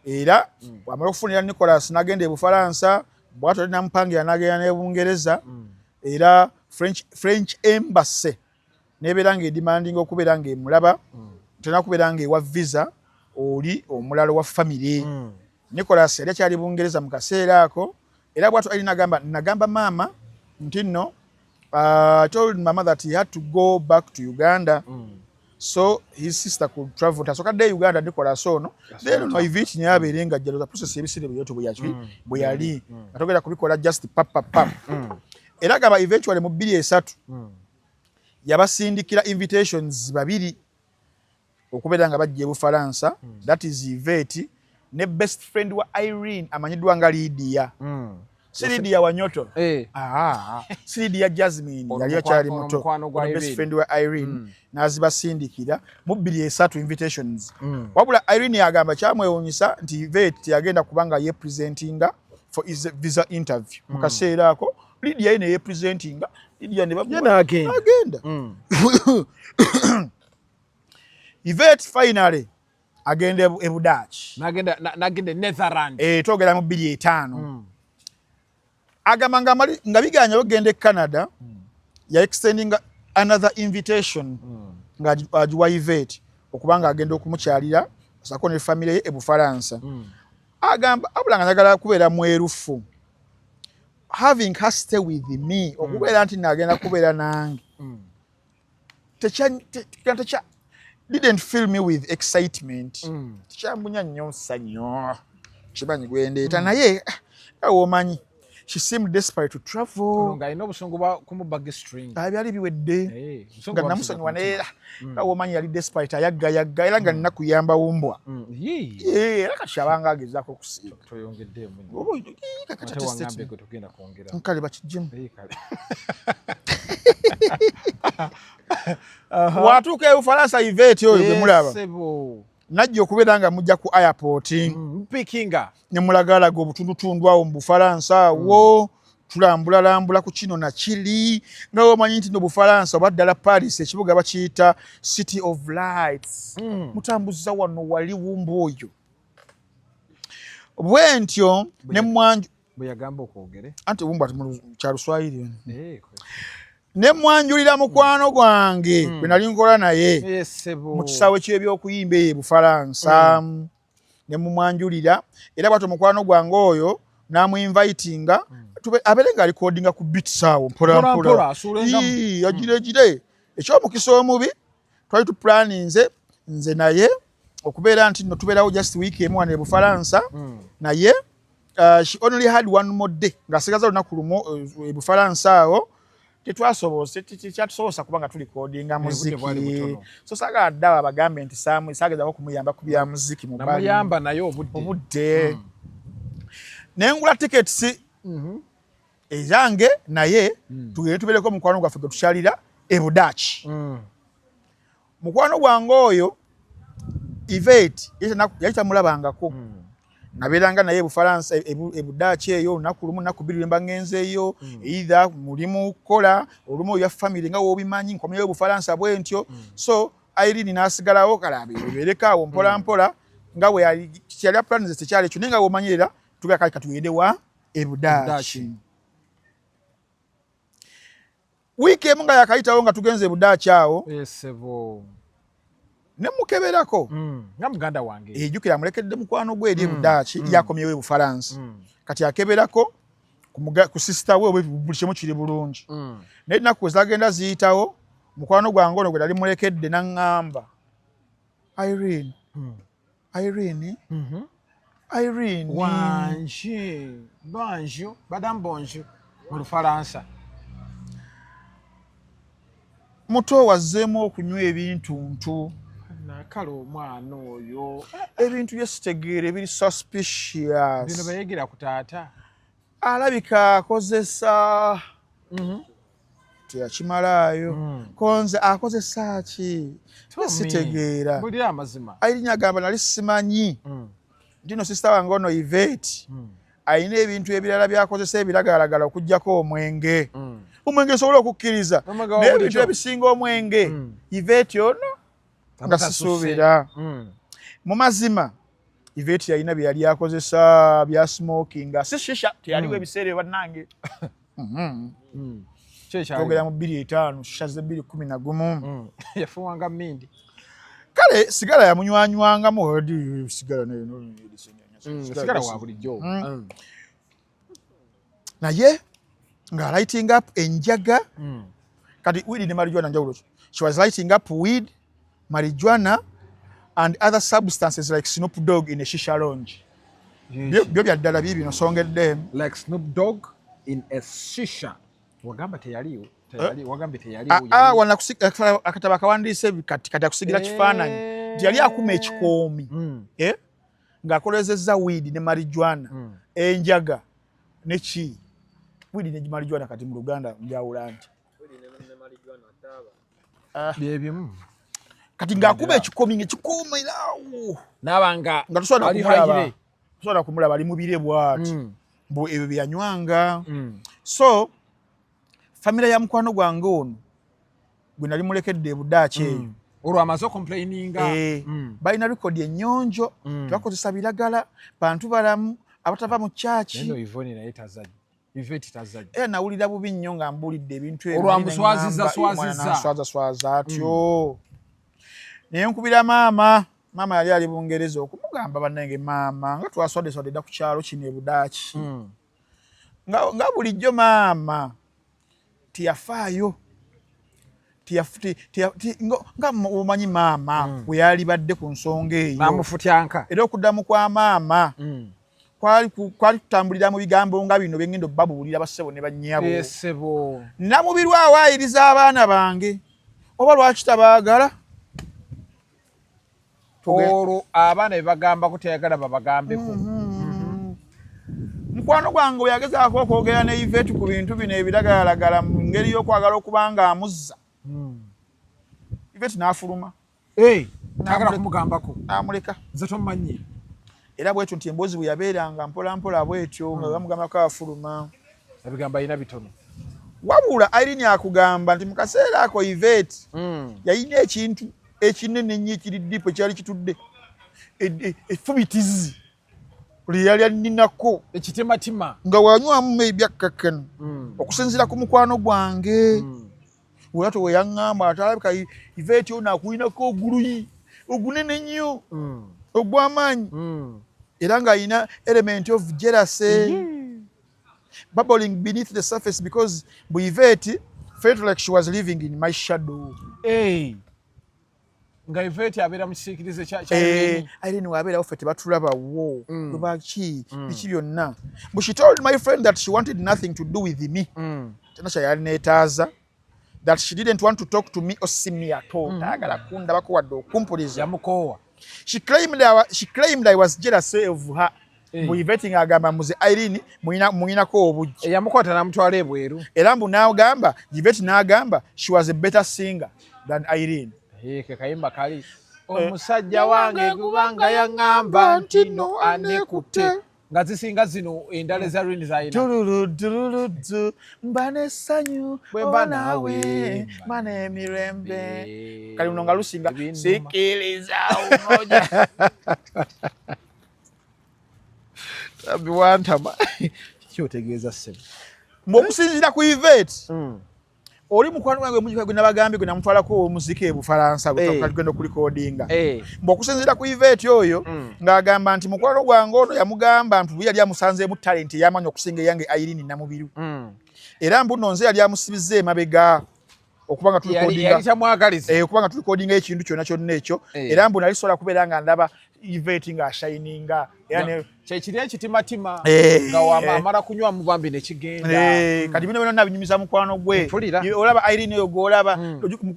Era bwamala okufunira Nicolas n'agenda e Bufalansa, bwatyo namupangira n'agenda n'e Bungereza. Era French Embassy nebeera ng'edemandinga okubeera ng'emulaba, tena kubeera ng'ewa visa oli omulala wa famire. Nicolas yali akyali Bungereza mu kaseera ako. Era bwatyo alina agamba, nagamba maama nti nno, I told mama that he had to go back to Uganda so his sister could travel. Tasooka dde Uganda Nicolas ono, then no Yvette naye abeere nga ajja. Process ebiseera byeyoto bwe yaki bwe yali atogera kubikola just pap pap pap. Era gaba eventually mu 2003 yabasindikira invitations babiri okubeera nga bajja e Bufalansa, that is Yvette ne best friend wa Irene amanyiddwa nga Lydia. Si Lydia Wanyoto. Eh. Ah, si Lydia Jasmine Ono yali akyali ono muto. mukwano gwa Ono best Irene. friend wa Irene n'azibasindikira mu 23 invitations. Wabula Irene agamba kyamwewuunyisa nti Yvette teyagenda kubanga yepresentinga for his visa interview. Mu kaseera ako Lydia ye ne yepresentinga, Lydia ne bamuwa- Ye n'agenda. N'agenda. Yvette finally agenda e Budaaki. N'agenda e Netherland. Eh, twogera mu 2005. Agamba nga biganya okugenda e Canada, ya extending another invitation nga agiwa Yvette okubanga agenda okumukyalira osako ne family ye e Bufalansa. Agamba abula nga njagala kubeera mwerufu, having her stay with me, okubeera nti nagenda kubeera nange tekya didn't fill me with excitement, tekyambunya nnyo ssanyu kimanyi gwendeeta, naye nga womanyi she seemed desperate to Ono travel. ng'alina obusungu bwa kumubaga string. Ah, byali biwedde. Eh, obusungu Nga bwamusiga namusonyiwa ku naye mutima. era nga womanyi yali desperate, ayaggayagga era nga nina kuyamba wumbwa. Yii. Eh, era kati abanga agezaako okusiiga. Toyongeddeemu nnyo. Oba ii, kakati Ate ate wangambye statement. gwe togenda kwongera. Kale bakijjemu. Eh, kale. Watuuka e Bufalansa, Yvette oyo gwe mulaba Ssebo. najja okubeera nga mujja ku airport Mpikinga. ne mulagalaga obutundutundu awo mu Bufalansa awo, tulambulalambula ku kino na kiri, nga womanyi nti no Bufalansa oba ddala Paris ekibuga bakiyita City of Lights. Mutambuza wano wali wumba oyo bwe ntyo ne mwanju Bwe yagamba okwogere. Anti wumba kya Luswayiri. Eh, Ne mwanjulira mukwano gwange gwe nali nkola naye Eh, ssebo. mu kisaawe ky'ebyokuyimba eyo e Bufalansa, ne mumwanjulira era bwatyo mukwano gwange oyo n'amuinvitinga abeere nga alikodinga ku beats awo mpola Mpola mpola. mpola, asuulengamu. Ii, agiregire. Ekyomukisa omubi twali tuplaninze nze naye okubeera nti nno tubeerawo just week emu wano e Bufalansa, naye she only had one more day, ng'asigaza olunaku lumu e Bufalansa awo. Tetwasobose, tekyatusobosa kubanga tulikodinga Obudde bwali muziki. butono. So saagala ddawo abagambe nti saagezaako okumuyamba ku bya muziki mu bbali. Namuyamba naye obudde. Obudde. Nengula tickets ezange naye tugende tubeereko mukwano gwaffe gwe tukyalira e Budaaki. Mukwano gwange oyo Yvette yali tamulabangako. Nabeeranga naye e Bufalansa, e Budaaki eyo olunaku lumu, nnaku 2 lwe mba ngenzeeyo, either mulimu kukola olumu ebya family nga w'obimanyi, nkomyeyo e Bufalansa bwe ntyo. So Irene n'asigalawo, kale abeereko awo mpola mpola nga bwe yali kyali aplanize tekyali ekyo, naye nga bw'omanyi era tugenda kale katugende wa e Budaaki. Budaaki. Wiiki emu nga yakayitawo nga tugenze e Budaaki awo, Eh, ssebo. ne mukeberako. Nga muganda wange. Ejjukira amulekedde mukwano gwe eri e Budaaki, yakomyewo e Bufalansa. Kati akeberako ku sister we oba buli kimu kiri bulungi. Naye ennaku bwe zagenda ziyitawo, mukwano gwange ono gwe nali mulekedde n'aŋŋamba, Irene, Irene, Irene. Wanje. Bonjour. Madame bonjour. Mu Lufalansa. Muto wazzeemu okunywa ebintuntu. Nakale omwana oyo. Ebintu bye sitegeera ebiri suspicious. Bino beyegira ku taata. Alabika akozesa teyakimalaayo. Konze akozesa ki? Tell me. Sitegeera. Bulira amazima. Irene agamba nali simanyi nti no sister wange ono Yvette alina ebintu ebirala byakozesa ebiragalalagala okuggyako omwenge. Omwenge nsobola okukkiriza, Omwenge wa naye ebintu bulijjo. ebisinga omwenge, Yvette ono nga sisuubira. Mu mazima Yvette yalina bye yali akozesa bya smokinga, si shisha, teyaliwo ebiseera ebyo bannange. Twogera mu 2005, shisha ze 2011. Yafuwanga mindi. Kale sigala yamunywanywangamo sigala naye. Sigala wa bulijjo. Naye nga lighting up enjaga. Kati weed ne marijuana njawulo ki? She was lighting up weed, marijuana and other substances like Snoop Dogg in a shisha lounge. Byo bya ddala biibino songedde. Like Snoop Dogg in a shisha. Wagamba teyaliwo. Teyali, wagambye teyaliwo. Ah, ah, wana akatabo akawandiise kati kati akusigira kifaananyi nti yali akuma ekikoomi, eh? Ng'akolezezza weed ne marijuana, enjaga ne ki. Weed ne marijuana kati mu Luganda njawula nti Byebimu. Kati ng'akuba ekikomi ng'ekikuumirawo Naaba nga nga tosobola ali kumulaba, high. tosobola kumulaba ali mubire bw'ati, mbu ebyo bye yanywanga. So famire ya mukwano gwange ono gwe nali mulekedde ebudaaki eyo, Olwo amaze ocomplaininga. Eh, balina rekodi ennyonjo, tebakozesa biragala, bantu balamu abatava mu Naye kyaki. No Yvonne naye tazannya, Yvette tazannya. Era nawulira bubi nnyo nga mbuulidde ebintu ebyo. Olwo Naye amuswaziza, ne ŋŋamba, swaziza. "Omwana nanswaza swaza atyo." Naye nkubira maama, maama yali ali Bungereza, okumugamba, "Bannange maama, nga twaswadde swadde dda ku kyalo kino ebudaaki." Nga bulijjo maama teyafaayo. Nga omanyi maama bwe yalibadde ku nsonga eyo. Namufutyanka. Era okuddamu kwa maama kwali kutambulira mu bigambo nga bino byengenda obbabuulira, bassebo ne bannyabo. Esebo. "Namubirwa awaayiriza abaana bange, oba lwaki tabaagala?" Olwo abaana bebagambako teyagala babagambeko. Mukwano gwange bwe yagezaako okwogera ne Yvette ku bintu bino ebiragalalagala mu ngeri y'okwagala okuba nga amuzza, Yvette n'afuluma. Tayagala kumugambako. N'amuleka. Nze tomumanyi. Era bwetyo nti emboozi bwe yabeeranga mpola mpola bwetyo nga bamugambako afuluma. Ebigambo alina bitono. Wabula Irene akugamba nti mu kaseera ako Yvette yalina ekintu ekinene ennyo ekiri deep ekyali kitudde effubitizi lye yali aninako. Ekitimatima. Nga wanywamu maybe akkakkano. Okusinziira ku mukwano gwange werato we yaŋŋamba atalabika Yvette ono akulinako oguluyi ogunene nnyo ogw'amaanyi, era ng'alina element of jealousy bubbling beneath the surface, because bu Yvette felt like she was living in my shadow. Hey. Nga Yvette abeera mu kisiikirize kya Eh, Irene. Irene wabeerawo ffe tebatulabawo, lwaki biki byonna. But she told my friend that she wanted nothing to do with me, tena kyeyali that she didn't want to talk to me or see me at all, tayagala kundabako wadde okumpuliza. Yamukoowa. She claimed I was jealous of her. Eh. Mu Yvette ng'agamba muze Irene muyinako obujja. Yamukwata n'amutwala ebweru. Era mbu n'agamba, Yvette n'agamba she was a better singer than Irene. Eh, ke kayimba kali omusajja wange kubanga yaŋŋamba nti no anekutte nga zisinga zino endala eza Irene zalina. Tululudululudu, mba n'essanyu Bwe mba oba naawe, naawe mba mba n'emirembe. Eh, Kali luno nga lusinga ebinnuma. sikiriza umoja. Biwantama kyotegeeza ssebo. Mbu okusinziira ku Yvette, oli mukwano gwange mujika gwe nabagambye gwe namutwalako omuziki e Bufalansa gwe tugenda okulikodinga. Mbu okusinziira ku Yvette oyo, ng'agamba nti mukwano gwange ono yamugamba nti yali amusanzeemu talent ey'amaanyi okusinga eyange Irene Namubiru, era mbu nno nze yali amusibizza emabega okuba nga tulikodinga. Yali tamwagaliza. Eh, okuba nga tulikodinga ekintu kyonna kyonna ekyo. Era mbu nali sobola kubeera nga ndaba Yvette ng'ashininga era ne Kyekiri ekitimatima Eh. nga wama amala kunywa mu bambi nekigenda. Eh, kati bino byonna binyumiza mukwano gwe. Mpulira. Olaba Irene oyo gwolaba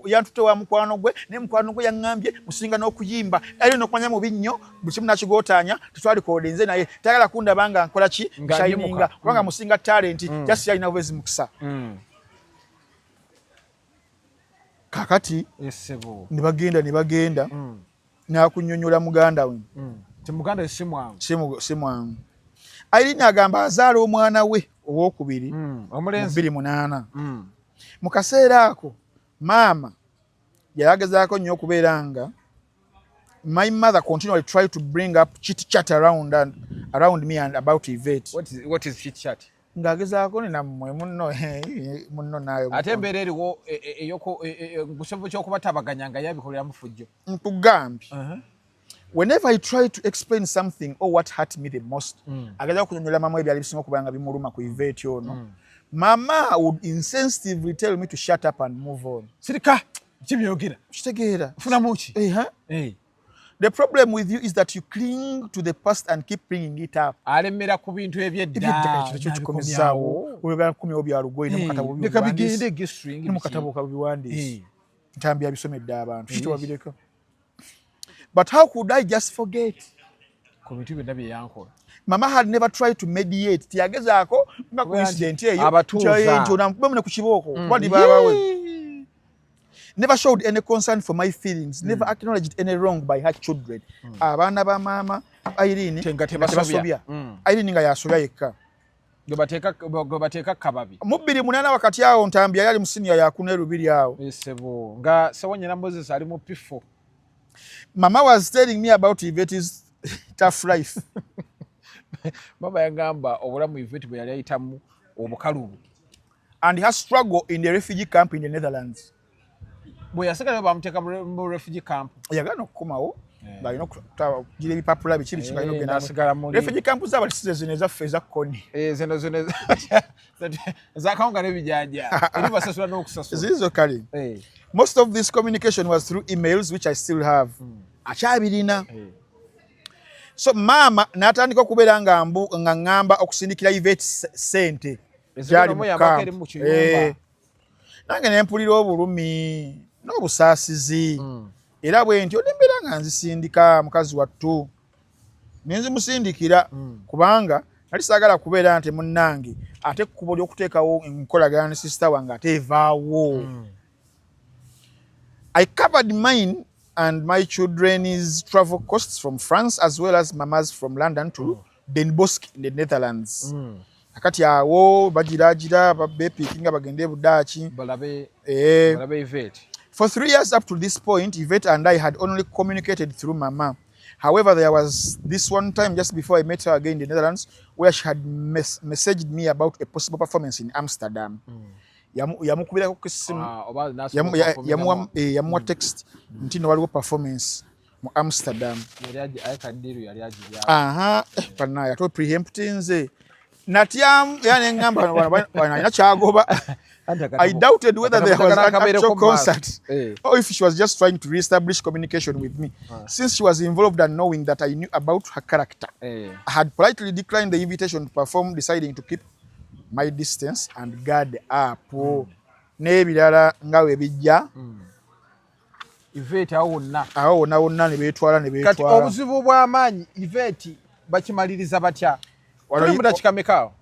yantutte wa mukwano gwe, naye mukwano gwe yaŋŋambye musinga n'okuyimba. Irene okumanya mubi nnyo, buli kimu nakigotaanya, tetwalikodinze naye tayagala kundaba nga nkola ki, Nga shininga, nyimuka. kubanga musinga talent, just yalina bwezi mukisa. Kakati Essebo. ne bagenda n'akunnyonnyola muganda we. Ti muganda we si mwangu. Si mwangu. Irene agamba azaala omwana we owokubiri mu Omulenzi. 2008. Mu kaseera ako maama yalagezaako nnyo okubeera nga my mother continually tried to bring up chit chat around me and about Yvette. What is chit chat? Ng'agezaako ninammwe munno munno naawe. Ate embeera eriwo gusobo ky'okubatabaganya nga yabikolera mufujjo. Nkugambye, whenever I try to explain something or what hurt me the most, agezaako kunyonyola mama ebyali bisinga okuba nga bimuluma ku Yvette ono, mama would insensitively tell me to shut up and move on. Sirika kibyogera. Kitegeera? Funamu ki? Eh, huh? Eh. "The problem with you is that you cling to the past and keep bringing it up." Alemera ku bintu ebyedda. Ebyedda kino kyo kikomezaawo, oyagala kukomyawo bya lugoye ne mukatabo. Leka bigende gestring. Ne mukatabo kabiwandiise ntambi yabisomedde abantu kitewabireka. "But how could I just forget?" Ku bintu byonna bye yankola. Mama had never tried to mediate, tiyagezaako Nga coincident eyo. Abatuuza. Nti onamukubemu ne ku kibooko. Kuba ndi baabawe. Never showed any concern for my feelings, never acknowledged any wrong by her children. Abaana ba maama Irene Nga tebasobya. tebasobya. Irene nga yasobya yekka. Gwe bateeka kababi. Mu 2008 wakati awo Ntambi yali ali mu siniya yakuna erubiri awo. Esebo nga Sewanyana Moses ali mu P4. Mama was telling me about Yvette's tough life. Mama yagamba obulamu Yvette bwe yali ayitamu obukalubu. And her struggle in the refugee camp in the Netherlands. Bwe yasigalayo bamuteeka mu refugee camp. Yagaana okukomawo ng'alina okugira ebipapula biki biki ng'alina okugenda N'asigala muli refugee camp z'abalisize zino ezaffe eza Koni. Zino zino ezakawunga n'ebijanja eri basasula n'okusasula. Zizo kale. Most of this communication was through emails, which I still have. Akyabirina. So maama n'atandika okubeera nga mbu nga ŋŋamba okusindikira Yvette ssente gyali mu Omuyambako camp. eri mu kiyumba. Nange ne mpulira obulumi n'obusaasizi era bwe ntyo ne mbeera nga nzisindika mukazi wattu ne nzimusindikira kubanga nali saagala kubeera nti munnange ate ekkubo ly'okuteekawo enkolagana ne sister wange ate evaawo. I covered mine and my children's travel costs from France as well as mama's from London to Den Bosch in the Netherlands. Akati awo bagiragira bepiikinga bagende e Budaaki. Balabe balabe Yvette. For 3 years up to this point, Yvette and I had only communicated through Mama. However, there was this one time just before I met her again in the Netherlands where she had messaged me about a possible performance in Amsterdam. Yamukubirako ku ssimu. Ah, oba n'asobola Yamuwa yamuwa text nti no waliwo performance mu Amsterdam. Yali ayika ddiiru yali agirya. Aha, bannaye ate preemptinze natyamu era ne ŋŋamba wano alina kyagoba. I doubted whether there was an actual concert or if she was just trying to reestablish communication with me. Since she was involved and knowing that I knew about her character, I had politely declined the invitation to perform, deciding to keep my distance and guard up. N'ebirala nga bwe bijja. Yvette awo wonna. Awo wonna wonna ne beetwala ne Kati beetwala. obuzibu bw'amaanyi, Yvette bakimaliriza batya? Tuli mu dakiika meka awo?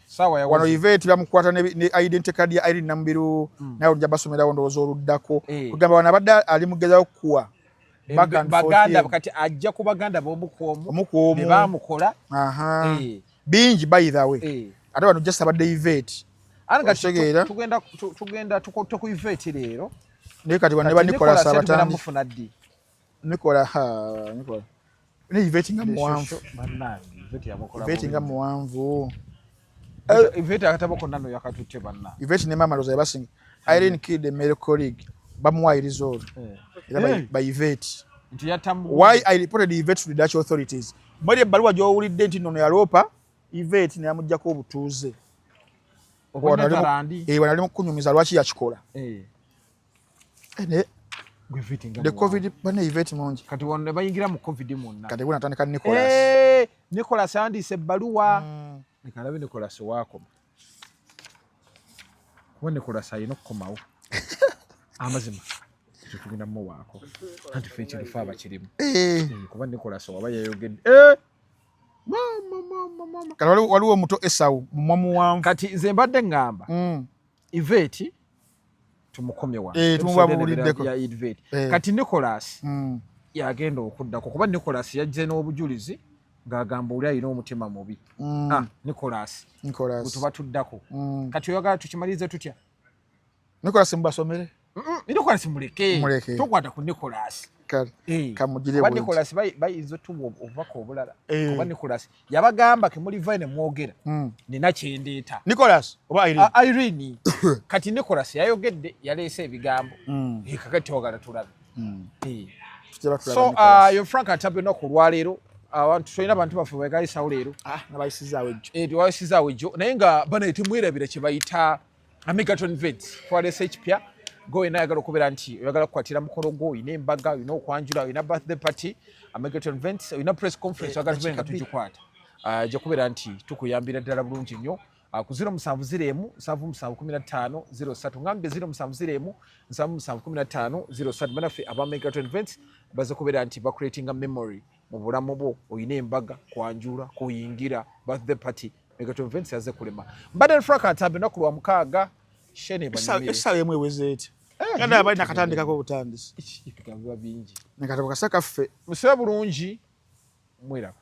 Saawa Wano yawoze. Yvette bamukwata ne identity card ya Irene Namubiru, nawe nja basomerawo ndowooza oluddako. Kugamba wano abadde ali mugezaako kukuwa back and forth Baganda ye. kati ajja ku baganda b'omu ku omu. Omu ku omu. Ne bamukola. Aha. Bingi by the way. Ate wano just abadde Yvette. Ate kati Okitegeera? tugenda tukotte ku Yvette leero. Naye kati wano ne ba Kati Nicolas Nicolas tugenda abatandi. mufuna ddi? Nicola, ha, Nicola. Ne Yvette nga muwanvu. Bannange, Yvette yamukola Yvette nga bulungi. muwanvu. Yvette akatabo konna nno yakatutte banna. Yvette ne Mama Rosa yabasinga. Irene killed a male colleague. Bamuwayiriza olwo. Era by Yvette. Nti yatta Why I reported Yvette to the Dutch authorities. Mweri ebbaluwa gy'owulidde nti nno yaloopa Yvette ne yamuggyako obutuuze. Obwa Netherland. Wano ali mu kunyumiza lwaki yakikola. Ne Gwe Yvette nga the muwanvu. COVID bane Yvette mungi. Kati wano ne bayingira mu COVID mwonna. Kati bwe natandika Nicolas. Nicolas awandiise ebbaluwa. Leka alabe Nicolas waakoma. Kuba Nicolas alina okukomawo. Amazima. Ekyo tugenda mumuwaako. Anti ffe ekintu fe abakirimu. Kuba Nicolas waba yayogedde. Mama, mama, mama. Kati waliwo omuto Esau mumwa muwanvu. Kati nze mbadde ŋŋamba. Yvette tumukomye wano. Tumubabuuliddeko. Ya Yvette. Kati Nicolas yagenda okuddako kuba Nicolas yajje n'obujulizi ng'agamba oli alina omutima mubi. Ah, Nicolas. Nicolas. Bwe tuba tuddako. Kati oyagala tukimalirize tutya? Nicolas mubasomere. Nicolas muleke. Muleke. Tokwata ku Nicolas. Kale. Kamugire Kuba bwenti. Nicolas bayinza otuwa obubaka obulala. Kuba Nicolas yabagamba kemulivayo ne mwogera. Nina kyendeeta. Nicolas oba Irene? Ah, Irene. Kati Nicolas yayogedde, yaleese ebigambo. Kakati twagala tulabe. Tujja batulaba So Nicolas. Yo Frank Ntambi olunaku olwaleero abantu tulina abantu baffe begayisawo leero. Ah, nabayisizaawo ejjo. Tewayisizaawo ejjo naye nga banaye temwerabira kye bayita Megaton Events. Twaleese ekipya gwe wena ayagala okubeera nti oyagala kukwatira mukolo gwo, olina embaga, olina okwanjula, olina birthday party, Megaton Events, olina press conference, oyagala tubeere nga tugikwata. Ejja kubeera nti tukuyambira ddala bulungi nnyo. Ku 070 77 15 03, ngambye 070 77 15 03. Banaffe aba Megaton Events baze kubeera nti bacreatinga memory mu bulamu bwo. Olina embaga, kwanjula, kuyingira, birthday party. Megaton Events yaze kulema. Mbadde ne Frank Ntambi, lunaku lwa mukaaga, shene banyumire. Essaawa emu eweze eti? Nga ndaba bali nakatandikako obutandisi. Ebigambo biba bingi. Nakatabo kasa kaffe. Musibe bulungi, mweraba.